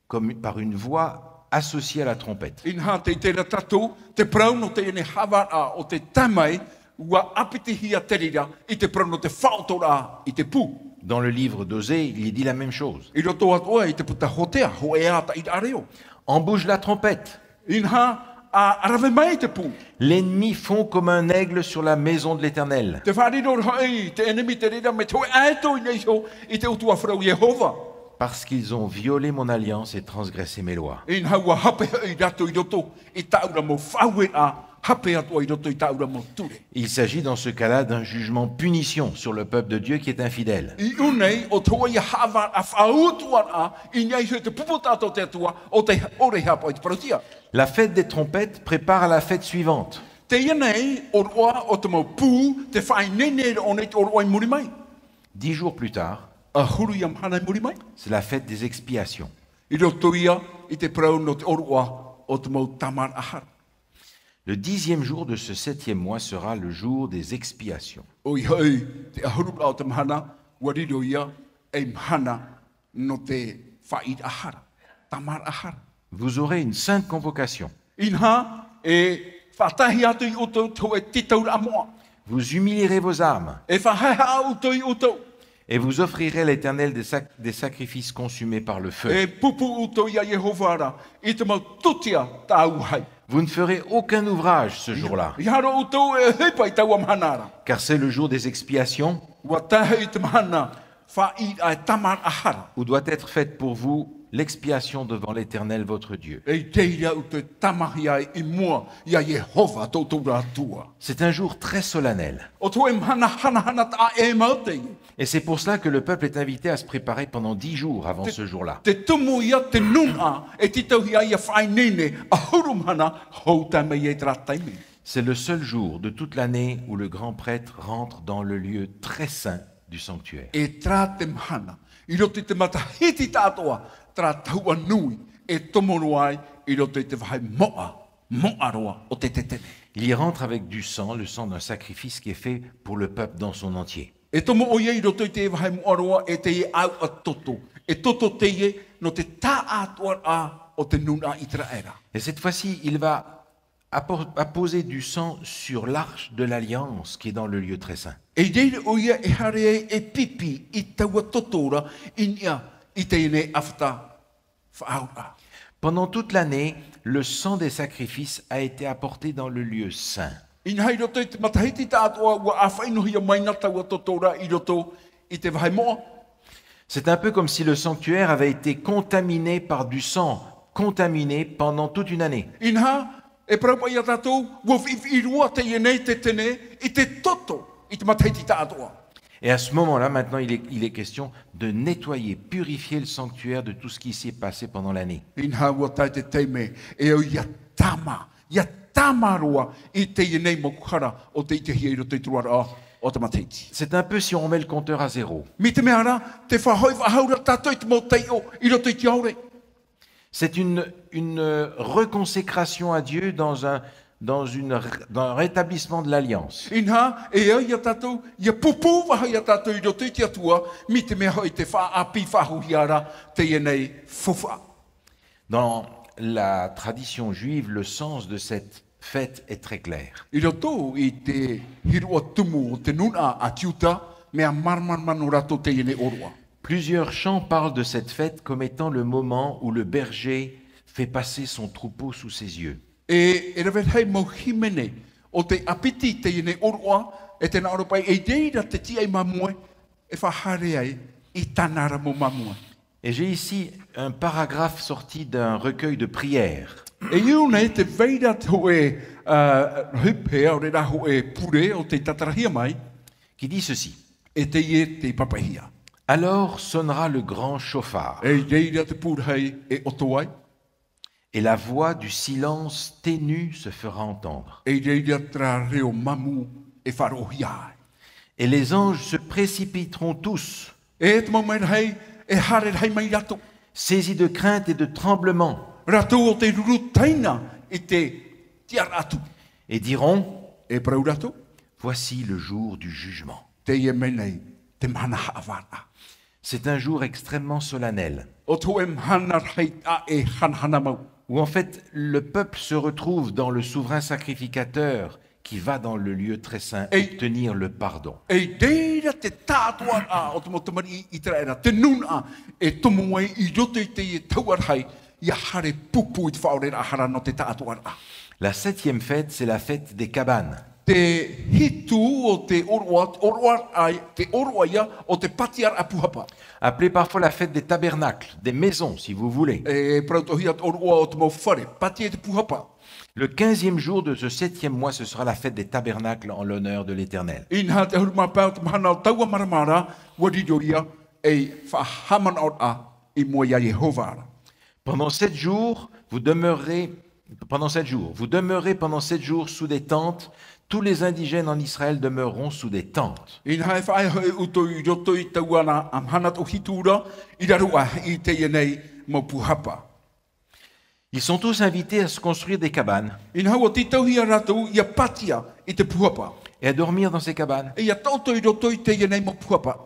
comme par une voix associée à la trompette. Inaha, tē ʻite ra tātou, te parau nō teie nei haʻavāraʻa o tē tae mai, ʻua ʻāpitihia te reira i te parau nō te faʻaʻotoraʻa i te pū. Dans le livre d'Osée, il est dit la même chose. I roto atoʻa i te puta Hōtea, hōʻē ā taʻiraʻa reo. On bouge la trompette. Inaha, ʻa, ʻa rave mai te pū. L'ennemi fond comme un aigle sur la maison de l'Éternel. Tē faʻariro ra hoʻi te ʻenemi te reira mai te hōʻē ʻaeto i niʻa iho i te ʻutuāfare o Iehova. Parce qu'ils ont violé mon alliance et transgressé mes lois. Inaha, ʻua hape hoʻi rātou i roto i tāʻu ra mau faʻaueraʻa, hape atoʻa i roto i tāʻu ra mau ture. Il s'agit dans ce cas-là d'un jugement punition sur le peuple de Dieu qui est infidèle. I ʻō nei, ʻo te hōʻē haʻavāraʻa faʻautuʻaraʻa i niʻa iho i te pupu taʻata o te Atua, ʻo tē ʻore e haʻapaʻo i te parauhia. La fête des trompettes prépare à la fête suivante. Teie nei ʻōroʻa o te mau pū, tē faʻaineine ra ʻōna i te ʻōroʻa i muri mai. Dix jours plus tard, ʻAhuru ia mahana i muri mai. C'est la fête des expiations. I roto ia i te parau nō te ʻōroʻa o te mau tāmāraʻa hara. Le dixième jour de ce septième mois sera le jour des expiations. ʻOia hoʻi, te ʻahuru ra o te mahana, ʻua riro ia ei mahana nō te faʻaʻīraʻa hara, tāmāraʻa hara. Vous aurez une sainte convocation. Inaha, e faʻatahi atu iā ʻoutou te hōʻē tītauraʻa moʻa. Vous humilierez vos âmes. E faʻahaehaʻa ʻoutou iā ʻoutou. Et vous offrirez à l'Éternel des sac-, des sacrifices consumés par le feu. E pūpū ʻoutou iā Iehova ra i te mau tūtia tāuahi. Vous ne ferez aucun ouvrage ce jour-là. ʻEiaha roa ʻoutou e ʻohipa i taua mahana ra. Car c'est le jour des expiations. ʻUa tae hoʻi te mahana faʻaʻīraʻa e tāmāraʻa hara. Où doit être faite pour vous l'expiation devant l'Éternel votre Dieu. E tei reira ʻoutou e tāmāhia ai i mua iā Iehova tō ʻoutou ra Atua. C'est un jour très solennel. ʻO te hōʻē mahana hanahana taʻa ʻē mau teie. Et c'est pour cela que le peuple est invité à se préparer pendant dix jours avant ce jour-là. Te tumu ia te nūnaʻa e tītauhia ai ʻia faʻaineine ʻahuru mahana hou tae mai i terā taime. C'est le seul jour de toute l'année où le grand prêtre rentre dans le lieu très saint du sanctuaire. E terā te mahana, i roto i te matahiti taʻatoʻa, terā tahuʻa nui e tomo noa ai i roto i te vāhi moʻa, moʻa roa o te tētene. Il y rentre avec du sang, le sang d'un sacrifice qui est fait pour le peuple dans son entier. E tomo ʻoia i roto i te vāhi moʻa roa e te ʻāuʻa toto. E toto teie nō te tāʻātoʻaraʻa o te nūnaʻa ʻĪteraʻera. Et cette fois-ci, il va appor-, apposer du sang sur l'arche de l'alliance qui est dans le lieu très saint. E i reira ʻoia e haere ai e pipi i taua toto ra i niʻa i teie nei ʻāfata faʻahouraʻa. Pendant toute l'année, le sang des sacrifices a été apporté dans le lieu saint. Inaha i roto i te matahiti tāʻātoʻa, ʻua ʻāfaʻinohia mai na taua toto ra i roto i te vāhi moʻa. C'est un peu comme si le sanctuaire avait été contaminé par du sang contaminé pendant toute une année. Inaha, e parau paʻi ia tātou, ʻua viʻiviʻi roa teie nei te tene i te toto i te matahiti tāʻātoʻa. Et à ce moment-là, maintenant, il est, il est question de nettoyer, purifier le sanctuaire de tout ce qui s'est passé pendant l'année. Inaha ʻua tae te taime, e au ia tāmā, ia tāmā roa i teie nei mau hara o tei ʻitehia i roto i te roaraʻa o te matahiti. C'est un peu si on remet le compteur à zéro. Mai te mea ra, tē faʻahoʻi faʻahou ra tātou i te mau taiʻo i roto i te ao ra. C'est une, une, euh, reconsécration à Dieu dans un, dans une r-, dans un rétablissement de l'alliance. Inaha, e au ia tātou, ia pūpū faʻahou ia tātou i roto i te Atua, mai te mea hoʻi tē faʻaʻāpī faʻahouhia ra teie nei faufaʻa. Dans la tradition juive, le sens de cette fête est très clair. I roto i te hīroʻa tumu o te nūnaʻa a te Iuta, mea māramarama nō rātou teie nei ʻōroʻa. Plusieurs chants parlent de cette fête comme étant le moment où le berger fait passer son troupeau sous ses yeux. E, e rave rahi mau hīmene o tē ʻāpiti teie nei ʻōroʻa, e tē nā ʻō ra paʻi, e i reira te tīaʻi māmoe e faʻahaere ai i tāna ra mau māmoe. Et j'ai ici un paragraphe sorti d'un recueil de prières E i au nei te vai ra te hōʻē, ā, hip-, ʻaore rā hōʻē pure o tei tātarahia mai. Qui dit ceci. E teie tei pāpaʻihia. Alors sonnera le grand chauffard. E i reira te pū rahi e ʻoto ai. Et la voix du silence ténue se fera entendre. E i reira terā reo māmū e faʻaroʻohia ai. Et les anges se précipiteront tous. E te mau merahi e haere rahi mai rātou. Saisis de crainte et de tremblement. Rātou ʻo tei ruru taina i te tiʻaraʻa atu. Et diront, E parau rātou. Voici le jour du jugement. Teie mai nei te mahana haʻavāraʻa. C'est un jour extrêmement solennel. ʻO te hōʻē mahana rahi taʻe hanahana mau. Où en fait le peuple se retrouve dans le souverain sacrificateur qui va dans le lieu très saint obtenir le pardon. E i reira te tāʻātoʻaraʻa o te mau tamariʻi ʻĪteraʻera, te nūnaʻa e tomo ai i roto i te tauʻa rahi, ia haere pūpū i te faʻaoreraʻa hara nō te tāʻātoʻaraʻa. La septième fête, c'est la fête des cabanes. Te hitu o te ʻōroʻa, ʻōroʻa, te ʻōroʻa ia o te pātiaraʻa pūhapa. Appelée parfois la fête des tabernacles, des maisons, si vous voulez. E parau atoʻa hia te ʻōroʻa o te mau fare, pātia i te pūhapa. Le quinzième jour de ce septième mois, ce sera la fête des tabernacles en l'honneur de l'Éternel. Inaha te ʻahuru mā pae o te mahana o taua marama ra, ʻua riro ia ei faʻahaʻamanaʻoraʻa i mua ia Iehova ra. Pendant sept jours, vous demeurerez, pendant sept jours, vous demeurez pendant sept jours sous des tentes. Tous les indigènes en Israël demeureront sous des tentes. Inaha e faʻaea hoʻi ʻoutou i roto i taua ra mahana toʻohitu ra, i raro aʻe i teie nei mau pūhapa. Ils sont tous invités à se construire des cabanes. Inaha ʻua tītauhia rātou ia pātia i te pūhapa. Et à dormir dans ces cabanes. E ia taʻoto i roto i teie nei mau pūhapa.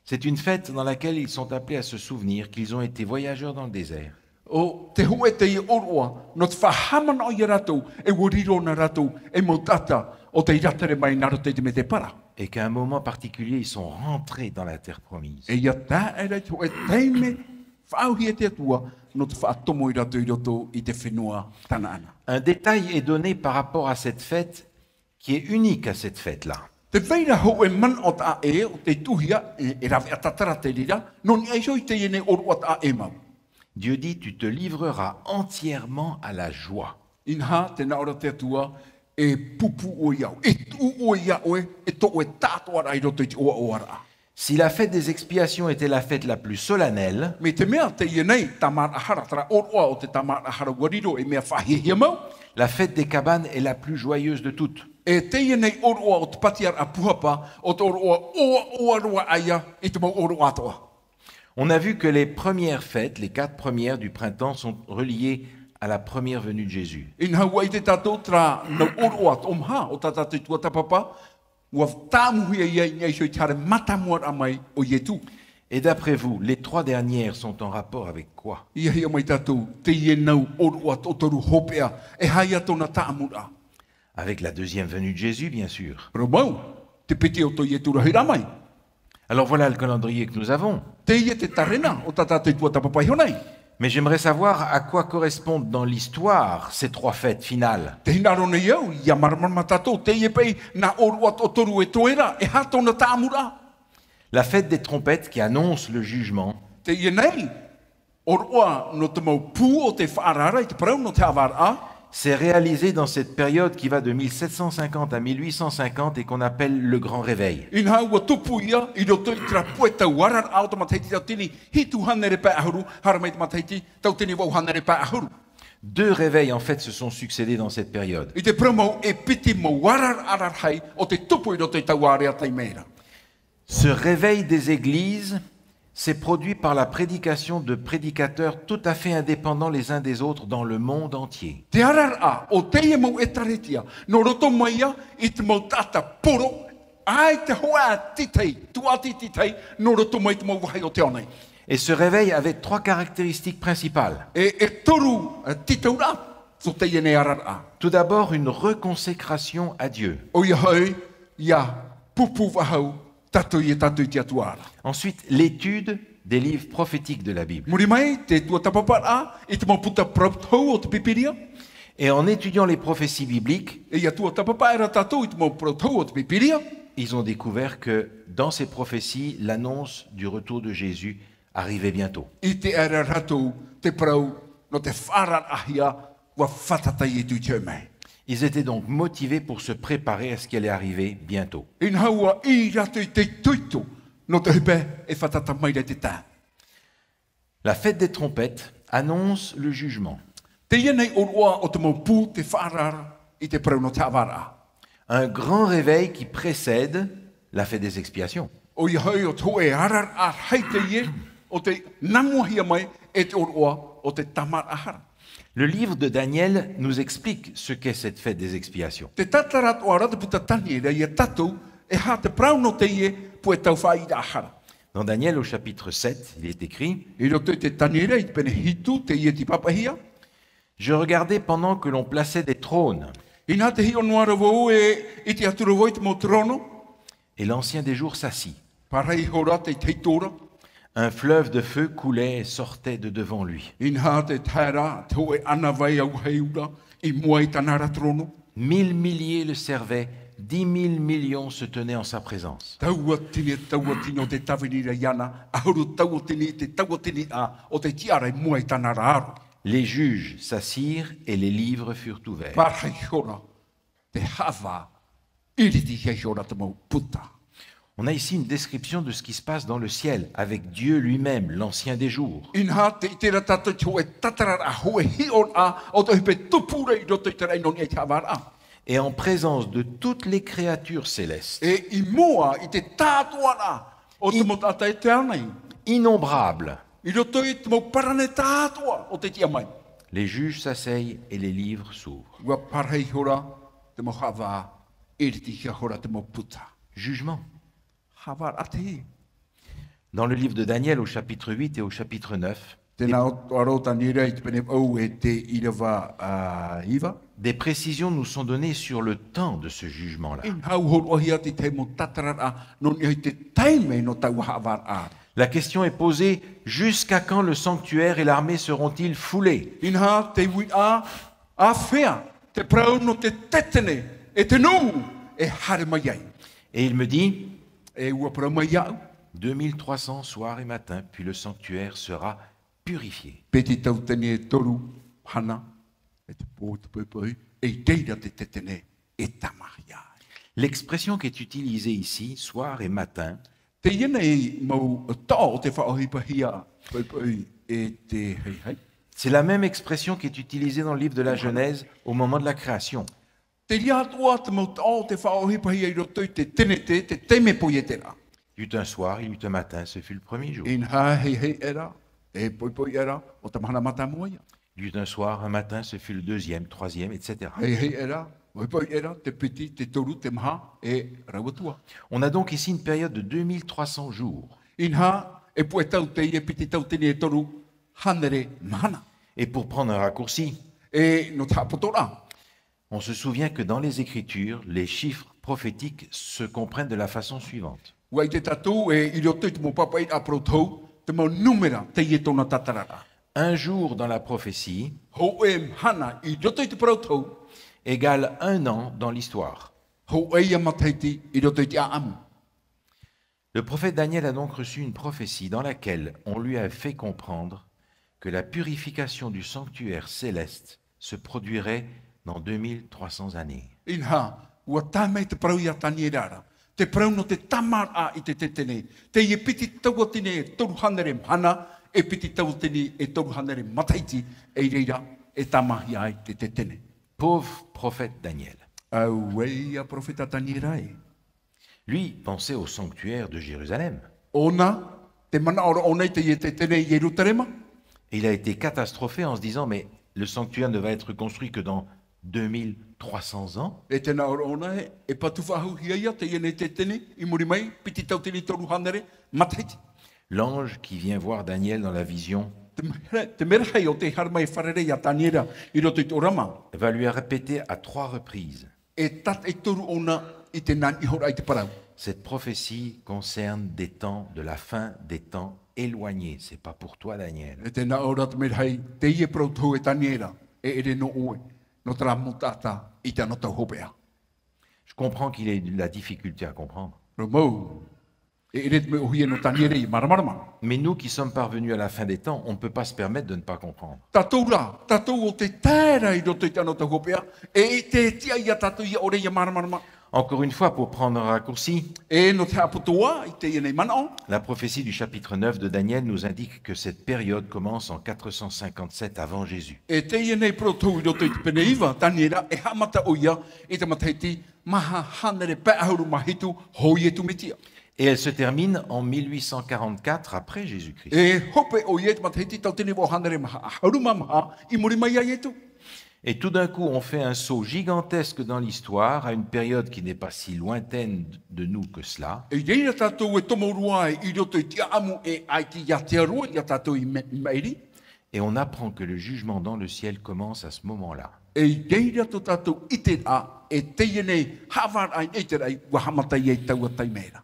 C'est une fête dans laquelle ils sont appelés à se souvenir qu'ils ont été voyageurs dans le désert. ʻO te hōʻē teie ʻōroʻa, nō te faʻahaʻamanaʻo ia rātou, e ʻua riro na rātou ei mau taʻata ʻo tei rātere mai nā roto i te mētēpara. Et qu'à un moment particulier, ils sont rentrés dans la terre promise. E ia tae ra i te hōʻē taime faʻaauhia e te Atua, nō te faʻatomo ia rātou i roto i te fenua Tanaana. Un détail est donné par rapport à cette fête qui est unique à cette fête-là. Te vai ra hōʻē manaʻo taʻa ʻē ʻo tei tuʻuhia, e, e rave ʻatatara te reira, nō niʻa iho i teie nei ʻōroʻa taʻa ʻē mau. Dieu dit, tu te livreras entièrement à la joie. Inaha, tē nā ʻō ra te Atua, e pūpū ʻoe ia ʻoe, e tuʻu ʻoe ia ʻoe, e tō ʻoe tāʻātoʻaraʻa i roto i te ʻoaʻoaraʻa. Si la fête des expiations était la fête la plus solennelle, Mai te mea teie nei, tāmāraʻa hara, terā ʻōroʻa o te tāmāraʻa hara ʻua riro ei mea faʻahiahia mau. La fête des cabanes est la plus joyeuse de toutes. E teie nei ʻōroʻa o te pātiaraʻa pūhapa, ʻo te ʻōroʻa ʻoaʻoa roa aʻe ia i te mau ʻōroʻa atoʻa. On a vu que les premières fêtes, les quatre premières du printemps, sont reliées à la première venue de Jésus. Inaha ʻua ʻite tātou terā nau ʻōroʻa toʻomaha o tā tātou tuatāpapa, ua tāʻamuhia ia i niʻa iho i te haere mātāmuaraʻa mai o Ietu. Et d'après vous, les trois dernières sont en rapport avec quoi ? ʻIa hiʻo mai tātou, teie nau ʻōroʻa toʻotoru hopeʻa, e aha ia tōna tāʻamuraʻa? Avec la deuxième venue de Jésus, bien sûr. Parau mau, te piti o tō Ietu rahiraʻa mai. Alors voilà le calendrier que nous avons. Teie te tarena o tā tātou e tuatāpapa iho nei. Mais j'aimerais savoir à quoi correspondent dans l'histoire ces trois fêtes finales. Tē hinaʻaro nei au, ʻia māramarama tātou, teie paʻi nā ʻōroʻa toʻotoru e toe ra, e aha tōna tāʻamuraʻa? La fête des trompettes qui annonce le jugement. Teie nei, ʻōroʻa nō te mau pū o te faʻaararaʻa i te parau nō te haʻavāraʻa. C'est réalisé dans cette période qui va de mille sept cent cinquante à mille huit cent cinquante et qu'on appelle le Grand Réveil. Inaha ua tupu ia i roto i terā puʻe tau araraʻa o te matahiti tautini hitu hānere pae ʻahuru, haere mai te matahiti tautini vaʻu hānere pae ʻahuru. Deux réveils, en fait, se sont succédés dans cette période. I te parau mau, e piti mau araraʻa rarahi o tē tupu i roto i taua area taime ra. Ce réveil des églises s'est produit par la prédication de prédicateurs tout à fait indépendants les uns des autres dans le monde entier. Te araraʻa o teie mau ʻēkālesia, nō roto mai ia i te mau taʻata poro, ʻaita hoʻi ā tītahi, tuati tītahi, nō roto mai te mau vāhi o te ao nei. Et ce réveil avait trois caractéristiques principales. E, e toru, e, tītauraʻa, tō teie nei araraʻa. Tout d'abord, une reconsécration à Dieu. ʻOia hoʻi, ʻia pūpū faʻahou tātou ia tātou i te Atua ra. Ensuite, l'étude des livres prophétiques de la Bible. Muri mai, te tuatāpaparaʻa i te mau puta parau tohu o te Pīpīria. Et en étudiant les prophéties bibliques, E ʻia tuatāpapa ra tātou i te mau parau tohu o te Pīpīria. Ils ont découvert que dans ces prophéties, l'annonce du retour de Jésus arrivait bientôt. I te ʻite ra rātou te parau nō te faʻaararaʻahia, ua fātata Ietu i te hoʻi mai. Ils étaient donc motivés pour se préparer à ce qui allait arriver bientôt. Inaha ua ʻī rātou i te itoito nō te hoʻi pae e fātata mai ra i te tae. La fête des trompettes annonce le jugement. Teie nei ʻōroʻa o te mau pū te faʻaararaʻa i te parau nō te haʻavāraʻa. Un grand réveil qui précède la fête des expiations. ʻOia hoʻi, ʻo te hōʻē araraʻa rahi teie o tē nāmuahia mai e te ʻōroʻa o te tāmāraʻa hara. Le livre de Daniel nous explique ce qu'est cette fête des expiations. Te tātara atoʻa ra te puta Taniera ia tātou, e aha te parau nō teie puʻe tau faʻaʻīraʻa hara. Dans Daniel au chapitre sept, il est écrit, I roto i te Taniera i te pene hitu, teie tei pāpaʻihia. Je regardais pendant que l'on plaçait des trônes. Inaha tē hiʻo noa ra vau e ʻite atu ra vau i te mau terōno. Et l'Ancien des Jours s'assit. Pārahi iho ra te ʻEitāraʻa. Un fleuve de feu coulait et sortait de devant lui. Inaha tē tae ra te hōʻē ʻānāvai auahi ura i mua i tāna ra terōno. Mille milliers le servaient, dix mille millions se tenaient en sa présence. Tauatini, tauatini o tē tāvini ra iāna, ʻahuru tauatini, te tauatini ā, o tē tiʻa ra i mua i tāna ra aro. Les juges s'assirent et les livres furent ouverts. Pārahi iho ra te haʻavā, ʻiritihia iho ra te mau puta. On a ici une description de ce qui se passe dans le ciel, avec Dieu lui-même, l'Ancien des Jours. Inaha tē ʻite ra tātou te hōʻē tātararaʻa, hōʻē hiʻoraʻa o te hoʻi pae tupu ra i roto i te raʻi nō niʻa i te haʻavāraʻa. Et en présence de toutes les créatures célestes. E i mua i te tātāʻuraʻa o te mau taʻata i te ao nei. Innombrables. I roto i te mau paraneta atoʻa o tē tiʻa mai. Les juges s'asseyent et les livres s'ouvrent. Ua pārahi iho ra te mau haʻavā, ʻiritihia iho ra te mau puta. Jugement. Haʻavāraʻa teie. Dans le livre de Daniel, au chapitre huit et au chapitre neuf, Tē nā ʻō ra Taniera i te pene vaʻu e te ʻīrava, ā, iva. Des précisions nous sont données sur le temps de ce jugement-là. Inaha ua hōroʻahia te tahi mau tātararaʻa nō niʻa i te taime nō taua haʻavāraʻa. La question est posée, jusqu'à quand le sanctuaire et l'armée seront-ils foulés ? Inaha te uiraʻa, āfea te parau nō te tetene e te nū e haere mai ai. Et il me dit, E ua parau mai iāʻu, deux mille trois cents soir et matin, puis le sanctuaire sera purifié. Piti tauatini e toru mahana, e te pō, te poʻipoʻi, e i reira te tetene e tāmāhia. L'expression qui est utilisée ici, soir et matin, Teie nei mau taʻo o tē faʻaʻohipahia, poʻipoʻi e te haihai. C'est la même expression qui est utilisée dans le livre de la Genèse au moment de la création. Te reira atoʻa te mau taʻo o tē faʻaʻohipahia i roto i te Tenete, te taime poieteraʻa. Il y eut un soir, il y eut un matin, ce fut le premier jour. Inaha haihai ra, e poʻipoʻi ra, ʻo te mahana mātāmua ïa. Il y eut un soir, un matin, ce fut le deuxième, troisième, et cetera. Haihai ra, ʻOhipa ʻoia ra, te piti, te toru, te maha, e rau atu ā. On a donc ici une période de deux mille trois cents jours. Inaha, e puʻe tau teie piti tauatini e toru hānere mahana. Et pour prendre un raccourci, E nō te haʻapotoraʻa. On se souvient que dans les Écritures, les chiffres prophétiques se comprennent de la façon suivante. ʻUa ʻite tātou e i roto i te mau pāpaʻiraʻa parau tohu, te mau nūmera teie tōna tātararaʻa. Un jour dans la prophétie Hōʻē mahana i roto i te parau tohu égale un an dans l'histoire. Hōʻē ia matahiti i roto i te ʻāʻamu. Le prophète Daniel a donc reçu une prophétie dans laquelle on lui a fait comprendre que la purification du sanctuaire céleste se produirait dans deux mille trois cents années. Inaha, ʻua tae mai te parau ia Taniera ra. Te parau nō te tāmāraʻa i te tetene. Teie piti tauatini e toru hānere mahana, e piti tauatini e toru hānere matahiti, e i reira e tāmāhia ai te tetene. Pauvre prophète Daniel. Auē ia perofeta Taniera ē. Lui pensait au sanctuaire de Jérusalem. ʻŌna, te manaʻo ra ʻōna i teie tetene i Ierutarema. Et il a été catastrophé en se disant, mais le sanctuaire ne va être construit que dans deux mille trois cents ans. E te manaʻo ra ʻōna ē, e patu faʻahou hia ia teie nei tetene i muri mai, piti tauatini toru hānere matahiti. L'ange qui vient voir Daniel dans la vision Te mera-, te merahi o tē haere mai e fārerei ia Taniera i roto i te ʻōrama. Va lui répéter à trois reprises. E tātaʻi toru ʻōna i te nā niʻa iho ra i te parau. Cette prophétie concerne des temps de la fin des temps éloignés. C'est pas pour toi, Daniel. E te manaʻo ra te merahi, teie parau tohu e Taniera, e ʻere nō ʻoe, nō terā mau taʻata i te anotau hopeʻa. Je comprends qu'il ait de la difficulté à comprendre. Nō mau, e ʻere te mea ʻōhie nō Taniera ia māramarama. Mais nous qui sommes parvenus à la fin des temps, on ne peut pas se permettre de ne pas comprendre. Tātou rā, tātou o tē tae ra i roto i te anotau hopeʻa, e ʻite tiʻa ia tātou ia ʻore ia māramarama. Encore une fois, pour prendre un raccourci, E nō te haʻapotoraʻa i teie nei manaʻo. La prophétie du chapitre neuf de Daniel nous indique que cette période commence en quatre cent cinquante-sept avant Jésus. E teie nei parau tohu i roto i te pene iva, Taniera, e haʻamata ʻoia i te matahiti maha hānere pae ʻahuru mā hitu hou Iesu Mesia. Et elle se termine en mille huit cent quarante-quatre après Jésus-Christ. E hope ʻoia i te matahiti tauatini vaʻu hānere maha ʻahuru mā maha i muri mai ia Iesu. Et tout d'un coup, on fait un saut gigantesque dans l'histoire, à une période qui n'est pas si lointaine de nous que cela. E i reira tātou e tomo roa ai i roto i te ʻāʻamu e ʻaita iātea roa ia tātou i me-, i maʻiri. Et on apprend que le jugement dans le ciel commence à ce moment-là. E i reira tō tātou ʻiteraʻa, e teie nei haʻavāraʻa i te raʻi, ʻua haʻamata ia i taua taime ra.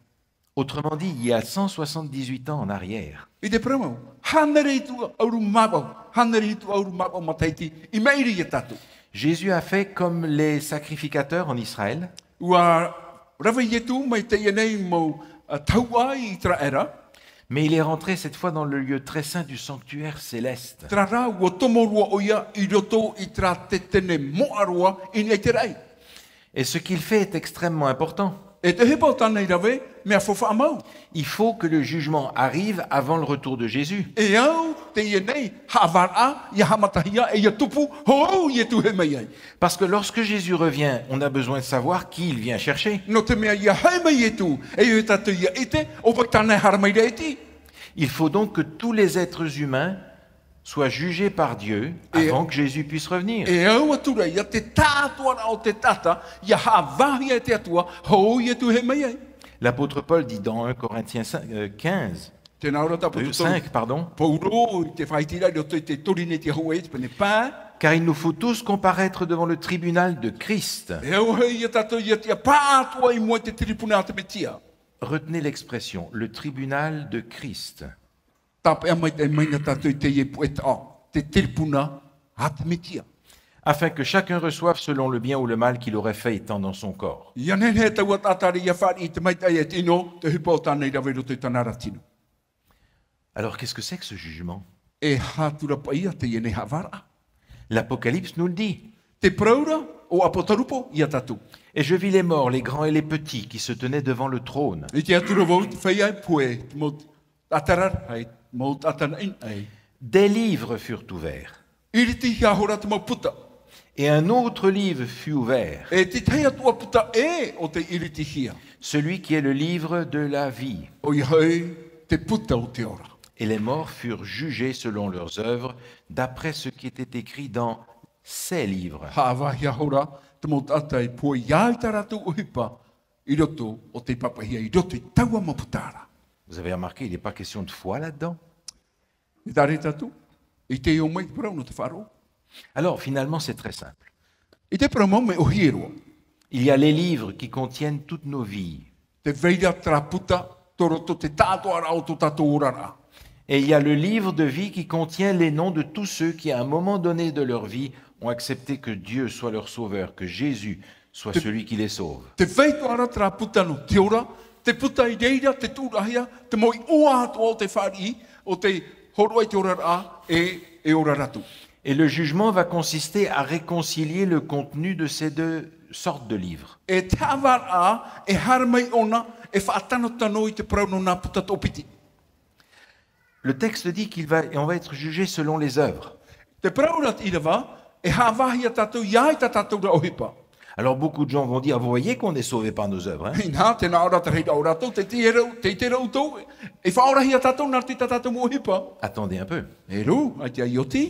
Autrement dit, il y a cent soixante-dix-huit ans en arrière, I te parau mau, hānere hitu ʻahuru mā vaʻu, hānere hitu ʻahuru mā vaʻu matahiti i maʻiri ia tātou. Jésus a fait comme les sacrificateurs en Israël. ʻUa rave Iesu mai teie nei mau, ā, tahuʻa i Iteraera. Mais il est rentré cette fois dans le lieu très saint du sanctuaire céleste. Terā rā, ʻua tomo roa ʻoia i roto i terā tetene moʻa roa i niʻa i te raʻi. Et ce qu'il fait est extrêmement important. E te ʻohipa o tāna i rave, mea faufaʻa mau. Il faut que le jugement arrive avant le retour de Jésus. E au teie nei haʻavāraʻa ia haʻamatahia, e ia tupu hou Iesu e haere mai ai. Parce que lorsque Jésus revient, on a besoin de savoir qui il vient chercher. Nō te mea ia haere mai Iesu, e ʻoe tātou ia ʻite ʻo vai tāna e haere mai ra iti. Il faut donc que tous les êtres humains soient jugés par Dieu Et avant que Jésus puisse revenir. E au atu ra ia te tāʻātoʻaraʻa o te taʻata, ia haʻavāhia e te Atua hou Iesu e haere mai ai. L'apôtre Paul dit dans un Corinthiens cinq, euh, quinze, Tē nā ʻō ra te ʻāpōsetolo cinq, pardon. Paulo i te faʻahitiraʻa i roto i te Korinetia hōʻē, te pene pae. Car il nous faut tous comparaître devant le tribunal de Christ. E au hoʻi ia tātou ia tiʻa pāʻatoʻa i mua i te tiripuna a te Mesia. Retenez l'expression, le tribunal de Christ. Tāpeʻa maitaʻi mai na tātou i teie puʻetaʻa, te tiripuna a te Mesia. Afin que chacun reçoive selon le bien ou le mal qu'il aurait fait étant dans son corps. Ia nehenehe taua taʻata ia fāriʻi i te maitaʻi e te ʻino, te ʻohipa o tāna i rave i roto i tāna ra tino. Alors, qu'est-ce que c'est que ce jugement ? E aha atu ra paʻi teie nei haʻavāraʻa ? L'Apocalypse nous le dit. Te parau ra o ʻApotarupo ia tātou. Et je vis les morts, les grands et les petits, qui se tenaient devant le trône. I te atu ra vau i te feiā e pohe, te mau taʻata rarahi, te mau taʻata naʻinaʻi. Des livres furent ouverts. ʻIritihia ihora te mau puta. Et un autre livre fut ouvert. E te tahi atu ā puta ʻē ʻo tei ʻiritihia. Celui qui est le livre de la vie. ʻOia hoʻi te puta o te ora. Et les morts furent jugés selon leurs œuvres, d'après ce qui était écrit dans ces livres. Haʻavāhia ihora te mau taʻata e pohe i tā rātou ʻohipa i roto o te pāpaʻihia, i roto i taua mau puta ra. Vous avez remarqué, il n'est pas question de foi là-dedans. E ʻite tātou, ʻite ʻia ʻō mai te parau nō te faʻaroʻo. Alors, finalement, c'est très simple. ʻIte parau mau mea ʻōhie roa. Il y a les livres qui contiennent toutes nos vies. Tē vai ra terā puta tō roto te tāʻātoʻaraʻa o tō tātou oraraʻa. Et il y a le livre de vie qui contient les noms de tous ceux qui, à un moment donné de leur vie, ont accepté que Dieu soit leur sauveur, que Jésus soit celui qui les sauve. Tē vai atoʻa ra terā puta nō te ora, te puta i reira te tuʻurahia, te mau iʻoa atoʻa o te fāriʻi, o tei hōroʻa i te oraraʻa, e, e ora rātou. Et le jugement va consister à réconcilier le contenu de ces deux sortes de livres. E te haʻavāraʻa e haere mai ʻōna, e faʻatanotano i te parau nō nā puta toʻopiti. Le texte dit qu'il va, et on va être jugé selon les œuvres. Te parau ra te ʻīrava, e haʻavāhia tātou ia i tā tātou ra ʻohipa. Alors beaucoup de gens vont dire, vous voyez qu'on est sauvé par nos œuvres, hein ? Inaha, tē nā ʻō ra te reira o rātou, tē ʻite ra, tē ʻite ra ʻoutou, e faʻaorahia tātou nā roto i tā tātou mau ʻohipa. Attendez un peu. E rū, ʻaita i oti.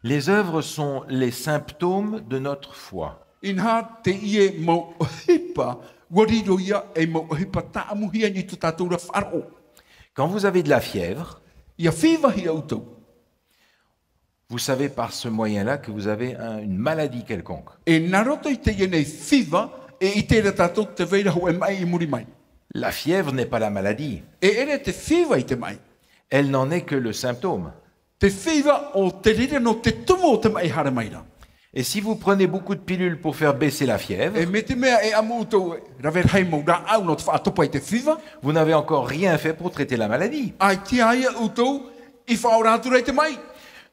Les œuvres sont les symptômes de notre foi. Inaha, teie mau ʻohipa, ʻua riro ia ei mau ʻohipa tāʻamuhia i tō tātou ra faʻaroʻo. Quand vous avez de la fièvre, ʻIa fīvahia ʻoutou. Vous savez par ce moyen-là que vous avez un, une maladie quelconque. E nā roto i teie nei fīva, e ʻite ra tātou tē vai ra hōʻē maʻi i muri mai. La fièvre n'est pas la maladie. E ʻere te fīva i te maʻi. Elle n'en est que le symptôme. Te fīva ʻo te reira nō te tumu o te maʻi e haere mai ra. Et si vous prenez beaucoup de pilules pour faire baisser la fièvre, E mai te mea e ʻamu ʻoutou e rave rahi mau rāʻau nō te faʻatopa i te fīva, vous n'avez encore rien fait pour traiter la maladie. ʻAita ia ʻoutou i faʻaora atu ra i te maʻi.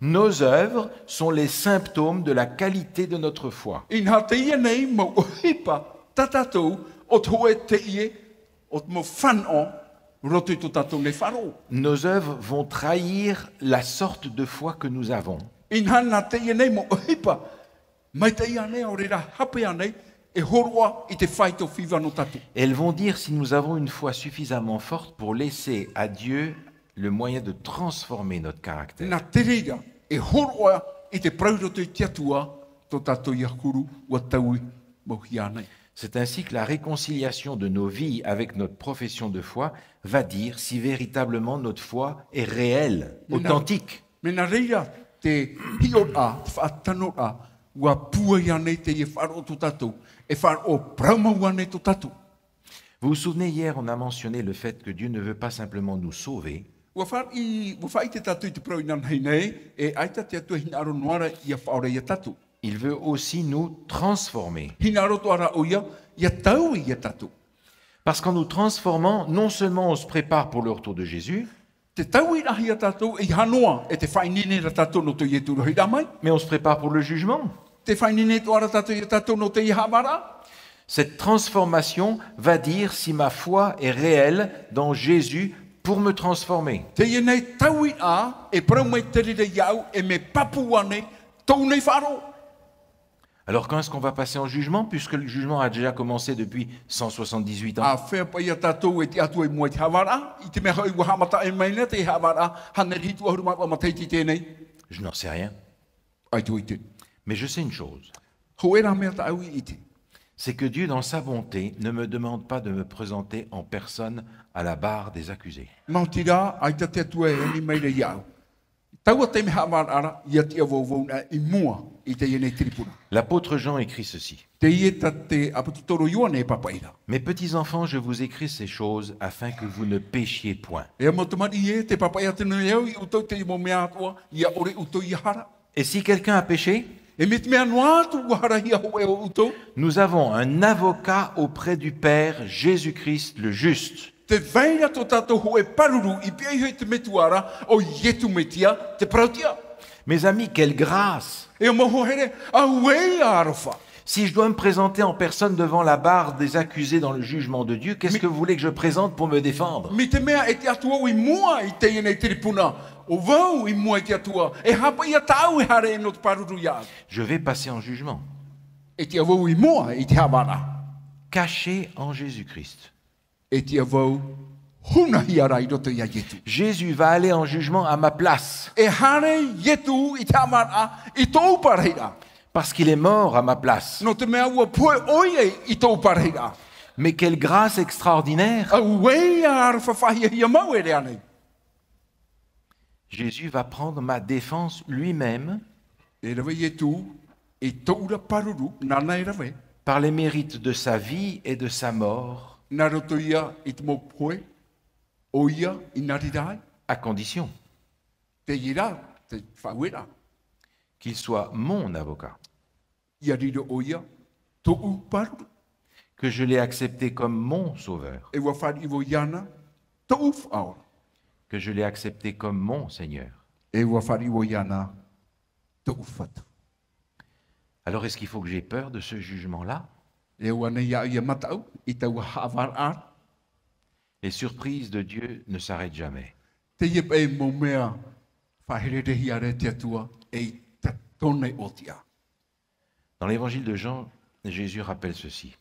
Nos œuvres sont les symptômes de la qualité de notre foi. Inaha teie nei mau ʻohipa tā tātou, ʻo te hōʻē teie o te mau fānaʻo roto i tō tātou nei faʻaroʻo. Nos œuvres vont trahir la sorte de foi que nous avons. Inaha nā teie nei mau ʻohipa, maitaʻi ānei, ʻaore rā hape ānei, e hōroʻa i te faito fīva nō tātou. Elles vont dire si nous avons une foi suffisamment forte pour laisser à Dieu le moyen de transformer notre caractère. Nā te reira, e hōroʻa i te parau i roto i te Atua, tō tātou ia huru, ʻua taui mau hia nei. C'est ainsi que la réconciliation de nos vies avec notre profession de foi va dire si véritablement notre foi est réelle, Mea nā, authentique. Mea nā reira te hiʻoraʻa, te faʻatanoraʻa, ʻua pūai ānei teie faʻaroʻo tō tātou, e faʻaroʻo parau mau ānei tō tātou. Vous vous souvenez, hier, on a mentionné le fait que Dieu ne veut pas simplement nous sauver, ʻUa faʻaʻite, ʻua faʻaʻite tātou i te parau inanahi nei, e ʻaita te Atua e hinaʻaro noa ra ʻia faʻaora ia tātou. Il veut aussi nous transformer. Hinaʻaro atoʻa ra ʻoia, ʻia taui ia tātou. Parce qu'en nous transformant, non seulement on se prépare pour le retour de Jésus, Tē tauiraʻahia tātou, e ʻeiaha noa e te faʻaineine ra tātou nō tō Ietu rohi ra mai. Mais on se prépare pour le jugement. Tē faʻaineine atoʻa ra tātou ia tātou nō teie haʻavāraʻa. Cette transformation va dire si ma foi est réelle dans Jésus pour me transformer. Teie nei tauiraʻa, e parau mai te reira iāʻu, e mea pāpū ānei tōʻu nei faʻaroʻo. Alors quand est-ce qu'on va passer en jugement, puisque le jugement a déjà commencé depuis cent soixante-dix-huit ans ? ʻA fea paʻi ia tātou e tiʻa atu i mua i te haʻavāraʻa, i te mea hoʻi ʻua haʻamata mai nei te haʻavāraʻa, hānere hitu ʻahuru mā vaʻu matahiti i teie nei. Je n'en sais rien. ʻAita vau e ʻite. Mais je sais une chose. Hōʻē rā mea tāʻu i ʻite. C'est que Dieu, dans sa bonté, ne me demande pas de me présenter en personne à la barre des accusés. Maoti rā, ʻaita te Atua e ani mai ra iāʻu. Taua taime haʻavāraʻa ra, ʻia tiʻa vau vau i mua i teie nei tiripuna. L'apôtre Jean écrit ceci. Teie tā te ʻāpōsetolo Ioane e pāpaʻi ra. Mes petits enfants, je vous écris ces choses afin que vous ne péchiez point. E mau tamariʻi ē, tē pāpaʻi atu nei au ia ʻoutou i te mau mea atoʻa, ʻia ʻore ʻoutou ʻia hara. Et si quelqu'un a péché, E mai te mea noa atu ʻua harahia hōʻē o ʻoutou. Nous avons un avocat auprès du Père, Jésus-Christ le juste. Tē vai ra tō tātou hōʻē pāruru i pihaʻi iho i te Metua ra, ʻo Ietu Metia, te parauʻtiʻa. Mes amis, quelle grâce ! E mau hoa here, auē ia aroha. Si je dois me présenter en personne devant la barre des accusés dans le jugement de Dieu, qu'est-ce que vous voulez que je présente pour me défendre ? Mai te mea e tiʻa atu vau i mua i teie nei tiripuna, ʻo vau i mua i te Atua, e aha paʻi ia tāʻu e haere nō te pāruru iāʻu ? Je vais passer en jugement. E tiʻa vau i mua i te haʻavāraʻa. Caché en Jésus-Christ. E tiʻa vau hunahia ra i roto iā Ietu. Jésus va aller en jugement à ma place. E haere Ietu i te haʻavāraʻa i tōʻu parahiraʻa. Parce qu'il est mort à ma place. Nō te mea ʻua pohe ʻoia i tōʻu parahiraʻa. Mais quelle grâce extraordinaire. Auē ia aroha faʻahiahia mau e rave nei. Jésus va prendre ma défense lui-même. E rave Ietu i tōʻu ra pāruru, nāna e rave. Par les mérites de sa vie et de sa mort. Nā roto ia i te mau pohe, ʻoia i nā reira ai. À condition. Teie rā te faʻaueraʻa. Qu'il soit mon avocat. ʻIa riro ʻoia tōʻu pāruru. Que je l'ai accepté comme mon sauveur. E ʻua fāriʻi vau iāna tōʻu Faʻaora. Que je l'ai accepté comme mon Seigneur. E ʻua fāriʻi vau iāna tōʻu Fatu. Alors, est-ce qu'il faut que j'ai peur de ce jugement-là ? E ʻua ʻite ʻia mataʻu i taua haʻavāraʻa? Les surprises de Dieu ne s'arrêtent jamais. Teie paʻi mau mea faʻaherehere ra e te Atua, ʻeita tōna ʻōtiʻa. Dans l'évangile de Jean, Jésus rappelle ceci.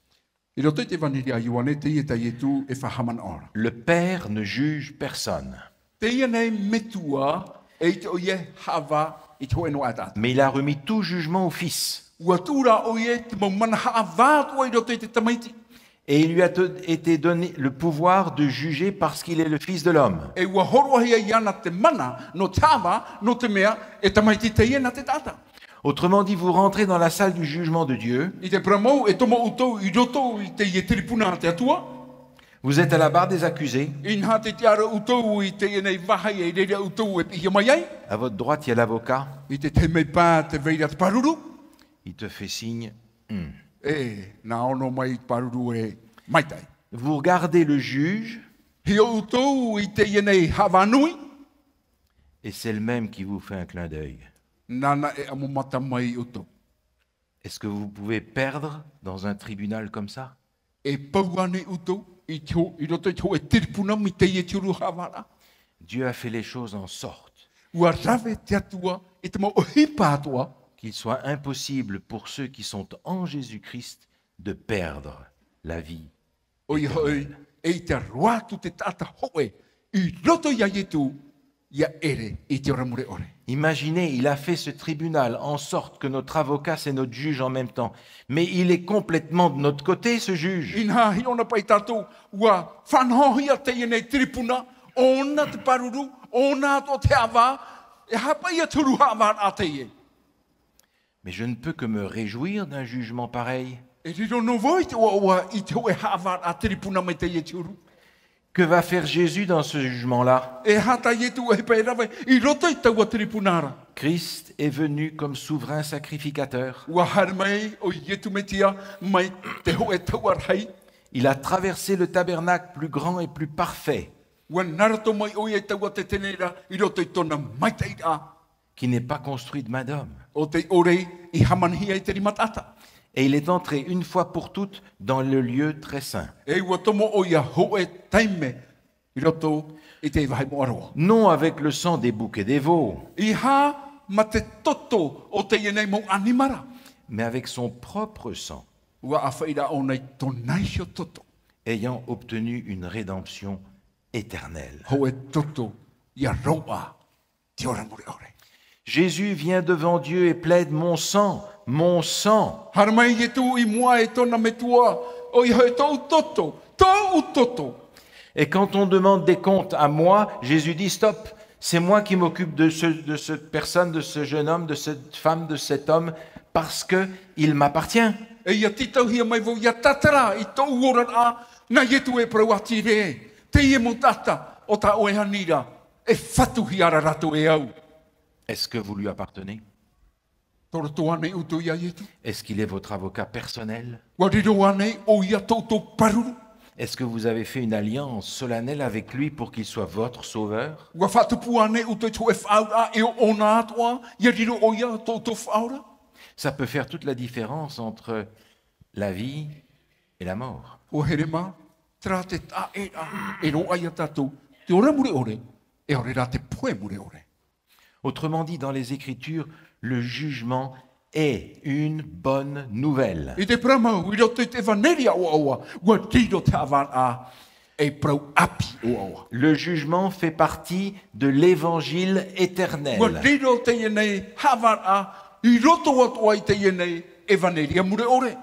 I roto i te ʻEvaneria a Ioane, teie tā Ietu e faʻahaʻamanaʻo ra. Le Père ne juge personne. Teie nei Metua, ʻeita ʻoia e haʻavā i te hōʻē noa ʻē taʻata. Mais il a remis tout jugement au Fils. ʻUa tuʻu ra ʻoia te mau mana haʻavā atoʻa i roto i te Tamaiti. Et il lui a to-, été donné le pouvoir de juger parce qu'il est le Fils de l'homme. E ʻua hōroʻahia iāna te mana nō te haʻavā, nō te mea e Tamaiti teie nā te taʻata. Autrement dit, vous rentrez dans la salle du jugement de Dieu. I te parau mau, e tomo ʻoutou i roto i teie tiripuna a te Atua. Vous êtes à la barre des accusés. Inaha tē tiʻa ra ʻoutou i teie nei vāhi e rave ra ʻoutou e piʻihia mai ai. À votre droite, il y a l'avocat. I te tahi mai pae tē vai ra te pāruru. Il te fait signe. Hmm. E, nā ʻō noa mai te pāruru e maitaʻi. Vous regardez le juge. Hiʻo ʻoutou i teie nei haʻavā nui. Et c'est le même qui vous fait un clin d'œil. Nāna e ʻamumata mai iā ʻoutou. Est-ce que vous pouvez perdre dans un tribunal comme ça ? E pau ānei ʻoutou i te hō-, i roto i te hōʻē tiripuna mai teie te huru haʻavāraʻa? Dieu a fait les choses en sorte ʻUa rave te Atua i te mau ʻohipa atoʻa. Qu'il soit impossible pour ceux qui sont en Jésus-Christ de perdre la vie. ʻOia hoʻi, e ʻite roa atu te taʻata hōʻē i roto iā Ietu, ʻia ʻere i te ora mure ʻore. Imaginez, il a fait ce tribunal en sorte que notre avocat, c'est notre juge en même temps. Mais il est complètement de notre côté, ce juge. Inaha, hiʻo na paʻi tātou, ʻua faʻanahohia teie nei tiripuna, ʻōna te pāruru, ʻōna atoʻa te haʻavā, e aha paʻi ia te huru haʻavāraʻa teie. Mais je ne peux que me réjouir d'un jugement pareil. E riro noa vau i te ʻoaʻoa i te hōʻē haʻavāraʻa tiripuna mai teie te huru. Que va faire Jésus dans ce jugement-là ? E aha tā Ietu e hinaʻaro ai i roto i taua tiripuna ra? Christ est venu comme souverain sacrificateur. ʻUa haere mai ʻo Ietu Metia mai te hōʻē taua rahi. Il a traversé le tabernacle plus grand et plus parfait. ʻUa nā roto mai ʻoia i taua teteneraʻa i roto i tōna maitaʻiraʻa. Qui n'est pas construit de main d'homme. ʻO tei ʻore i hāmanihia e te rima taʻata. Et il est entré une fois pour toutes dans le lieu très saint. E ʻua tomo ʻoia hōʻē taime i roto i te vāhi moʻa roa. Non avec le sang des boucs et des veaux. ʻEiaha mā te toto o teie nei mau ʻanimara. Mais avec son propre sang. ʻUa ʻāfaʻi ra ʻōna i tōna iho toto. Ayant obtenu une rédemption éternelle. Hōʻē toto ʻia roaʻa te ora mure ʻore. Jésus vient devant Dieu et plaide : « Mon sang, mon sang. » Haere mai Ietu i mua i tōna Metua, ʻoia hoʻi tōʻu toto, tōʻu toto. Et quand on demande des comptes à moi, Jésus dit : « Stop, c'est moi qui m'occupe de ce, de cette personne, de ce jeune homme, de cette femme, de cet homme, parce que il m'appartient. » E ʻia tītauhia mai vau ʻia tātara i tōʻu oraraʻa, nā Ietu e parau atu ra, teie mau taʻata o tā ʻoe anira, e fatuhia ra rātou e au. Est-ce que vous lui appartenez ? Tō roto ānei ʻoutou iā Ietu? Est-ce qu'il est votre avocat personnel ? ʻUa riro ānei ʻoia tō ʻoutou pāruru? Est-ce que vous avez fait une alliance solennelle avec lui pour qu'il soit votre sauveur ? ʻUa faʻatupu ānei ʻoutou i te hōʻē faʻaauraʻa e ʻōna atoʻa, ʻia riro ʻoia tō ʻoutou Faʻaora? Ça peut faire toute la différence entre la vie et la mort. ʻUa here mā, terā te taʻeraʻa e roaʻa iā tātou, te ora mure ʻore, e ʻaore rā te pohe mure ʻore. Autrement dit, dans les Écritures, le jugement est une bonne nouvelle. I te parau mau, i roto i te ʻEvaneria ʻoaʻoa, ʻua riro te haʻavāraʻa ei parau ʻāpī ʻoaʻoa. Le jugement fait partie de l'évangile éternel. ʻUa riro teie nei haʻavāraʻa I roto atoʻa i teie nei ʻevanelia mure ʻore.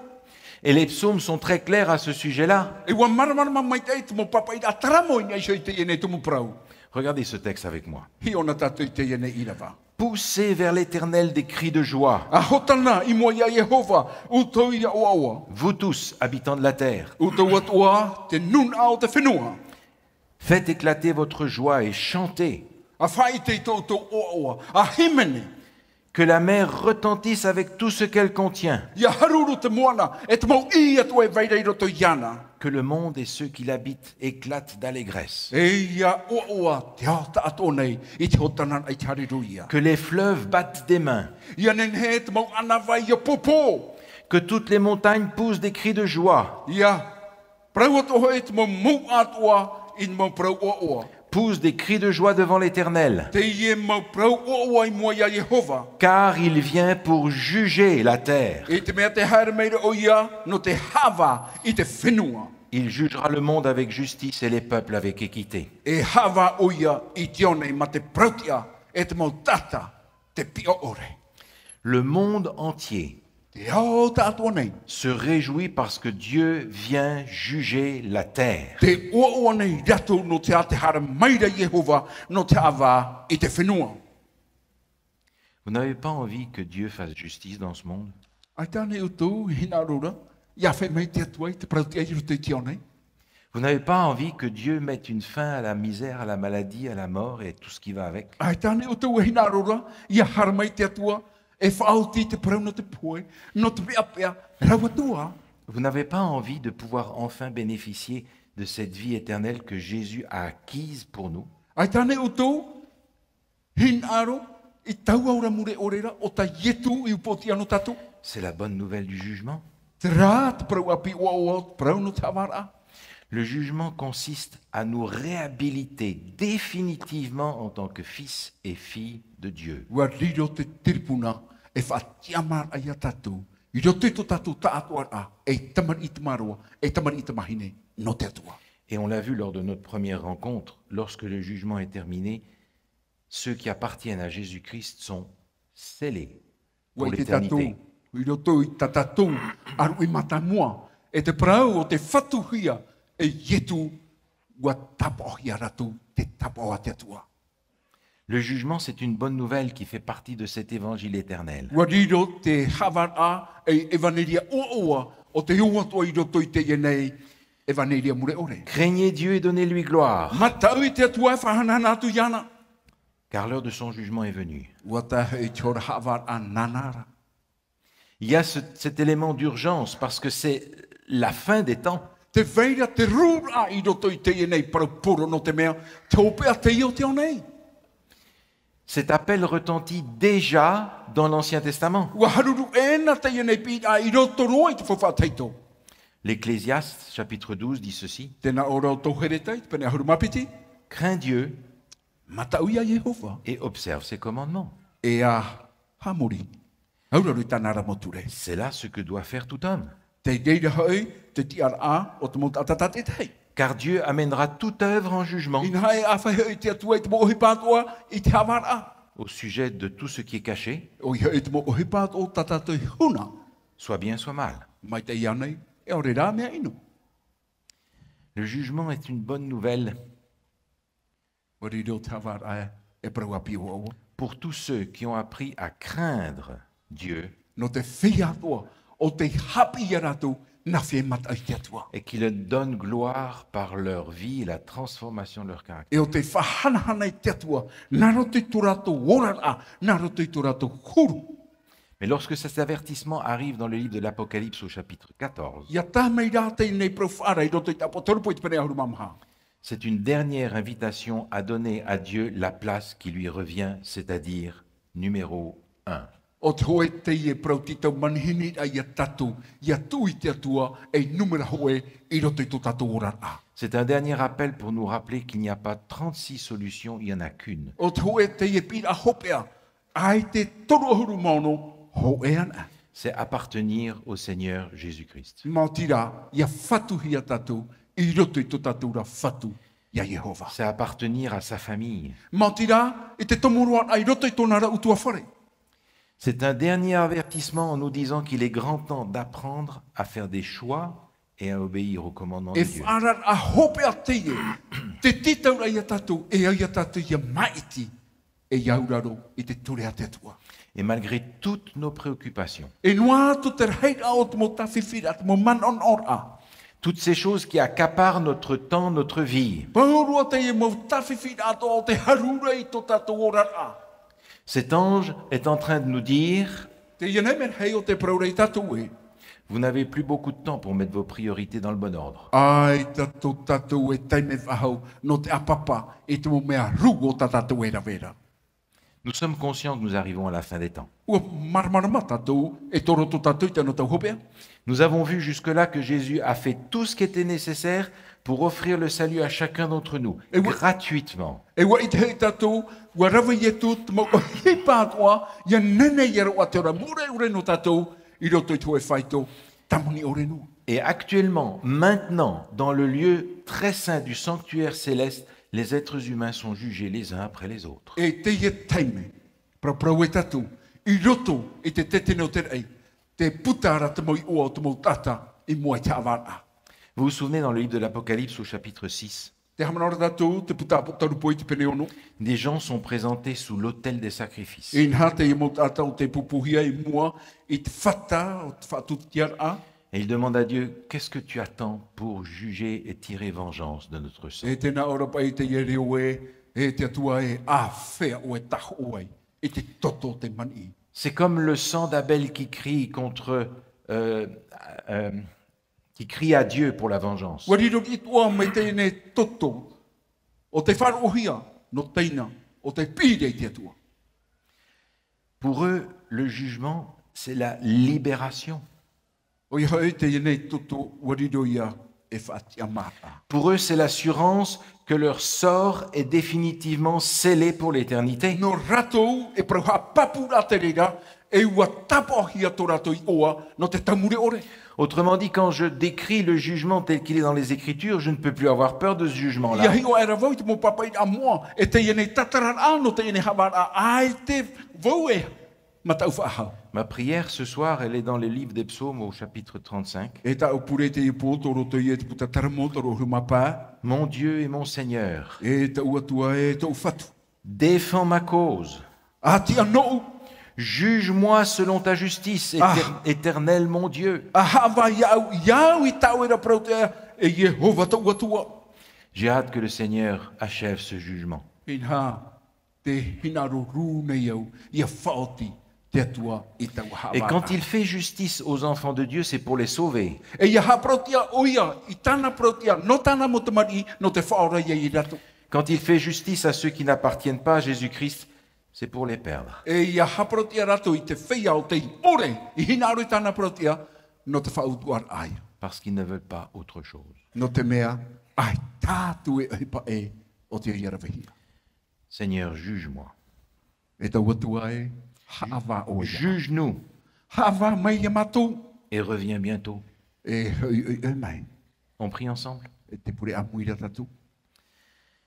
Et les psaumes sont très clairs à ce sujet-là. E ʻua māramarama maitaʻi te mau pāpaʻiraʻa tāramo i niʻa iho i teie nei tumu parau. Regardez ce texte avec moi. Hiʻo na tātou i teie nei ʻīrava. Poussez vers l'Éternel des cris de joie. ʻA hotana i mua iā Iehova, ʻoutou ia ʻoaʻoa. Vous tous, habitants de la terre. ʻOutou atoʻa, te nūnaʻa o te fenua. Faites éclater votre joie et chantez. ʻA faʻaʻite i tō ʻoutou ʻoaʻoa, ʻa hīmene. Que la mer retentisse avec tout ce qu'elle contient. ʻIa haruru te moana, e te mau ʻī atoʻa e vai ra i roto iāna. Que le monde et ceux qui l'habitent éclatent d'allégresse. E ʻia ʻoaʻoa te ao tāʻatoʻa nei i te hotana i te haleluia. Que les fleuves battent des mains. ʻIa nehenehe te mau ʻānāvai ʻia pōpō. Que toutes les montagnes poussent des cris de joie. ʻIa parau atoʻa hoʻi te mau mouʻa atoʻa i te mau parau ʻoaʻoa. Poussent des cris de joie devant l'Éternel. Teie mau parau ʻoaʻoa i mua iā Iehova. Car il vient pour juger la terre. I te mea tē haere mai ra ʻoia nō te haʻavā i te fenua. Il jugera le monde avec justice et les peuples avec équité. E haʻavā ʻoia i te ao nei mā te parauʻtiʻa, e te mau taʻata te piʻo ʻore. Le monde entier Te ao tāʻatoʻa nei. Se réjouit parce que Dieu vient juger la terre. Tē ʻoaʻoa nei rātou nō te aha tē haere mai ra Iehova nō te haʻavā i te fenua. Vous n'avez pas envie que Dieu fasse justice dans ce monde ? ʻAita ānei ʻoutou e hinaʻaro ra, ʻia fai mai te Atua i te parauʻtiʻa i roto i te ao nei ? Vous n'avez pas envie que Dieu mette une fin à la misère, à la maladie, à la mort et tout ce qui va avec ? ʻAita ānei ʻoutou e hinaʻaro ra, ʻia haere mai te Atua, e faʻaoti i te parau nō te pohe, nō te peʻapeʻa, rāua atoʻa. Vous n'avez pas envie de pouvoir enfin bénéficier de cette vie éternelle que Jésus a acquise pour nous ? ʻAita ānei ʻoutou e hinaʻaro i taua ora mure ʻore ra, ʻo tā Ietu i upoʻotiʻa nō tātou. C'est la bonne nouvelle du jugement. Terā te parau ʻāpī ʻoaʻoa, te parau nō te haʻavāraʻa. Le jugement consiste à nous réhabiliter définitivement en tant que fils et filles de Dieu. ʻUa riro te tiripuna e faʻatiʻamāraʻa iā tātou i roto i tō tātou taʻatoʻaraʻa ei tamariʻi tamaroa, ei tamariʻi tamāhine nō te Atua. Et on l'a vu lors de notre première rencontre, lorsque le jugement est terminé, ceux qui appartiennent à Jésus-Christ sont scellés pour l'éternité. ʻUa ʻite tātou, i roto i tā tātou ʻāruʻi mātāmua, e te parau o te fatuhia e Ietu, ʻua tāpaʻohia rātou te tāpaʻo a te Atua. Le jugement, c'est une bonne nouvelle qui fait partie de cet évangile éternel. ʻUa riro te haʻavāraʻa ei ʻevaneria ʻoaʻoa o tē ō atoʻa i roto i teie nei ʻevaneria mure ʻore. Craignez Dieu et donnez-lui gloire. Mataʻu i te Atua e faʻahanahana atu iāna. Car l'heure de son jugement est venue. ʻUa tae hoʻi te hora haʻavāraʻa nāna ra. Il y a ce, cet élément d'urgence parce que c'est la fin des temps. Tē vai ra te rūraʻa i roto i teie nei parau poro, nō te mea te hopeʻa teie o te ao nei. Cet appel retentit déjà dans l'Ancien Testament. ʻUa haruru ʻē na teie nei piʻiraʻa i roto roa i te Faufaʻa Tahito. L'Ecclésiaste, chapitre douze, dit ceci. Tē nā ʻō ra ʻo Tō Hereta i te pene ʻahuru mā piti. Crains Dieu Mataʻu iā Iehova. Et observe ses commandements. E ʻa haʻamori i auraro i tāna ra mau ture. C'est là ce que doit faire tout homme. Tei reira hoʻi te tiʻaraʻa o te mau taʻata tātaʻitahi. Car Dieu amènera toute œuvre en jugement. Inaha e ʻāfaʻi hoʻi te Atua i te mau ʻohipa atoʻa i te haʻavāraʻa. Au sujet de tout ce qui est caché. ʻOia hoʻi te mau ʻohipa atoʻa tā tātou e huna. Soit bien, soit mal. Maitaʻi ānei, e ʻaore rā mea ʻino. Le jugement est une bonne nouvelle. ʻUa riro te haʻavāraʻa e parau ʻāpī ʻoaʻoa. Pour tous ceux qui ont appris à craindre Dieu. Nō te feiā atoʻa o tei haʻapiʻi iā rātou nā feiā mataʻu i te Atua. Et qui leur donnent gloire par leur vie et la transformation de leur caractère. E o tei faʻahanahana i te Atua, nā roto i tō rātou oraraʻa, nā roto i tō rātou huru. Mais lorsque cet avertissement arrive dans le livre de l'Apocalypse au chapitre quatorze, ʻIa tae mai rā teie nei parau faʻaara i roto i te ʻApotarupo i te pene ʻahuru mā maha. C'est une dernière invitation à donner à Dieu la place qui lui revient, c'est-à-dire numéro un. ʻO te hōʻē teie parau tītau manihini ra iā tātou, ʻia tuʻu i te Atua ei nūmera hōʻē i roto i tō tātou oraraʻa. C'est un dernier appel pour nous rappeler qu'il n'y a pas trente-six solutions, il y en a qu'une. ʻO te hōʻē teie piʻiraʻa hopeʻa, ʻaita e toru ʻahuru mā ono hōʻē anaʻe. C'est appartenir au Seigneur Jésus-Christ. Maoti rā, ʻia fatuhia tātou i roto i tō tātou ra Fatu, iā Iehova. C'est appartenir à sa famille. Maoti rā, i te tomo roa ra i roto i tōna ra ʻutuāfare. C'est un dernier avertissement en nous disant qu'il est grand temps d'apprendre à faire des choix et à obéir au commandement de Dieu. E faʻaararaʻa hopeʻa teie, te tītauraʻa ia tātou, e au ia tātou ia maʻiti, e auraro i te ture a te Atua. Et malgré toutes nos préoccupations, E noa atu te rahiraʻa o te mau tāfifiʻiraʻa, te mau manaʻonaʻoraʻa, toutes ces choses qui accaparent notre temps, notre vie, Pauroa teie mau tāfifiʻiraʻa atoʻa o te haruru i tō tātou oraraʻa. Cet ange est en train de nous dire, Teie nei mea rahi o te parau ra ia tātou ē. Vous n'avez plus beaucoup de temps pour mettre vos priorités dans le bon ordre. ʻAita tō tātou e taime faʻahou nō te ʻāpapa i te mau mea rū o tā tātou e rave ra. Nous sommes conscients que nous arrivons à la fin des temps. ʻUa māramarama tātou e toro tō tātou i te anotau hopeʻa. Nous avons vu jusque-là que Jésus a fait tout ce qui était nécessaire pour offrir le salut à chacun d'entre nous, E ua- gratuitement. E ʻua ʻite hoʻi tātou, ʻua rave Ietu te mau ʻohipa atoʻa, ia nehenehe ia roaʻa te ora mure ʻore nō tātou, i roto i te hōʻē faito tāmoni ʻore noa. Et actuellement, maintenant, dans le lieu très saint du sanctuaire céleste, les êtres humains sont jugés les uns après les autres. E teie taime, paraparau e tātou, i roto i te tētene o te raʻi, tē puta ra te mau iʻoa o te mau taʻata i mua i te haʻavāraʻa. Vous vous souvenez, dans le livre de l'Apocalypse au chapitre six, Tē haʻamanaʻo ra tātou te puta Apotarupo i te pene ono. Des gens sont présentés sous l'autel des sacrifices. Inaha teie mau taʻata ʻo tē pūpūhia i mua i te fata o te faʻatūtiaraʻa. Et ils demandent à Dieu, qu'est-ce que tu attends pour juger et tirer vengeance de notre sang ? E tē nā ʻō ra paʻi teie reo ē, e te Atua ē, āfea ʻoe tā hoʻo ai i te toto o te maniʻi. C'est comme le sang d'Abel qui crie contre, euh, euh, qui crie à Dieu pour la vengeance. ʻUa riro atoʻa mai teie nei toto o te faʻaroʻohia nō Taina, o te pīria i te Atua. Pour eux, le jugement, c'est la libération. ʻOia hoʻi teie nei toto ʻua riro ia e faʻatiʻamāraʻa. Pour eux, c'est l'assurance que leur sort est définitivement scellé pour l'éternité. Nō rātou e parau haʻapāpūraʻa te reira, e ʻua tāpaʻohia tō rātou iʻoa nō te taumure ʻore. Autrement dit, quand je décris le jugement tel qu'il est dans les Écritures, je ne peux plus avoir peur de ce jugement-là. ʻIa hiʻo aʻera vau i te mau pāpaʻiraʻa moʻa, e teie nei tātararaʻa nō teie nei haʻavāraʻa, ʻaita vau e mataʻu faʻahou. Ma prière ce soir, elle est dans le livre des psaumes au chapitre trente-cinq. E tāʻu pure i teie pō, tō roto ia i te puta Taramo, tō rōʻohu mā pae. Mon Dieu et mon Seigneur, E tāʻu Atua ē, tōʻu Fatu. Défends ma cause. ʻA tiʻa nōʻu. Juge-moi selon ta justice, Ah. éter-, éternel mon Dieu. ʻA haʻavā iāʻu, iāʻu i tāʻu ra parauʻtiʻa, e Iehova tōʻu Atua. J'ai hâte que le Seigneur achève ce jugement. Inaha, tē hinaʻaro rū nei au, ʻia faʻaoti te Atua i taua haʻavāraʻa. Et quand il fait justice aux enfants de Dieu, c'est pour les sauver. E ʻia haʻaparauʻtiʻa ʻoia i tāna parauʻtiʻa, nō tāna mau tamariʻi, nō te faʻaora ia ia rātou. Quand il fait justice à ceux qui n'appartiennent pas à Jésus-Christ, c'est pour les perdre. E ʻia haʻaparauʻtiʻa rātou i te feiā ʻo tei ʻore i hinaʻaro i tāna parauʻtiʻa, nō te faʻautuʻaraʻa ia. Parce qu'ils ne veulent pas autre chose. Nō te mea, ʻaita atu e ʻohipa ʻē o tē ia ravehia. Seigneur, juge-moi. E tāʻu Atua ē, haʻavā ʻoe ia. Juge-nous. Haʻavā mai ia mātou. Et reviens bientôt. E hoʻi, hoʻi, hoʻi mai. On prie ensemble. E tē pure ʻāmui ra tātou.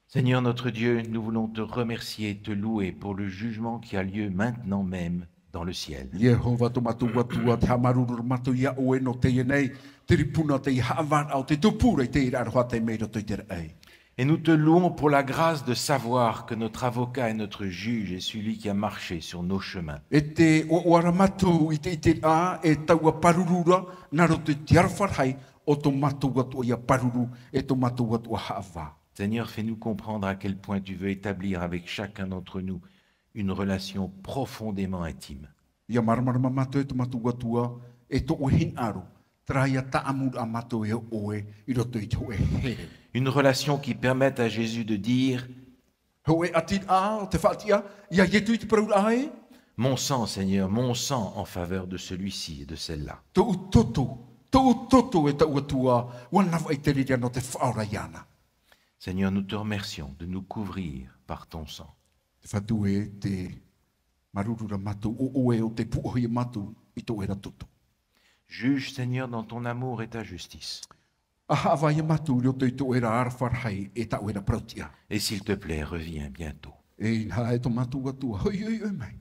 Seigneur notre Dieu, nous voulons te remercier et te louer pour le jugement qui a lieu maintenant même dans le ciel. Iehova tō mātou Atua, tē haʻamāuruuru ra mātou iā ʻoe nō teie nei, te ripuna, te haʻavāraʻa o te tupu ra i te reira aroha taime i roto i te raʻi. Et nous te louons pour la grâce de savoir que notre avocat et notre juge est celui qui a marché sur nos chemins. E tē ʻoaʻoa ra mātou i te, i te ʻiteraʻa, e taua pāruru ra, nā roto i te aroha rahi o tō mātou Atua ʻia pāruru, e tō mātou Atua haʻavā. Seigneur, fais-nous comprendre à quel point tu veux établir avec chacun d'entre nous une relation profondément intime. ʻIa māramarama mātou e tō mātou Atua, e tō ʻoe hinaʻaro, terā ïa tāʻamuraʻa mātou e ʻoe, i roto i te hōʻē here. Une relation qui permette à Jésus de dire, Hōʻē ʻatiraʻa o te faʻatiʻa, iā Ietu i te parauraʻa ē. Mon sang, Seigneur, mon sang en faveur de celui-ci et de celle-là. Tōʻu toto, tōʻu toto e tāʻu Atua, ʻua navaʻi i te reira nō te faʻaora iāna. Seigneur, nous te remercions de nous couvrir par ton sang. Te Fatu ē, tē māuruuru ra mātou, ʻo ʻoe ʻo tē pūʻohu iā mātou i tō ʻoe ra toto. Juge, Seigneur, dans ton amour et ta justice. ʻA haʻavā iā mātou i roto i tō ʻoe ra aroha rahi e tā ʻoe ra parautiʻa. Et s'il te plaît, reviens bientôt. E inaha e tō mātou Atua, hoʻi, hoʻi, hoʻi mai.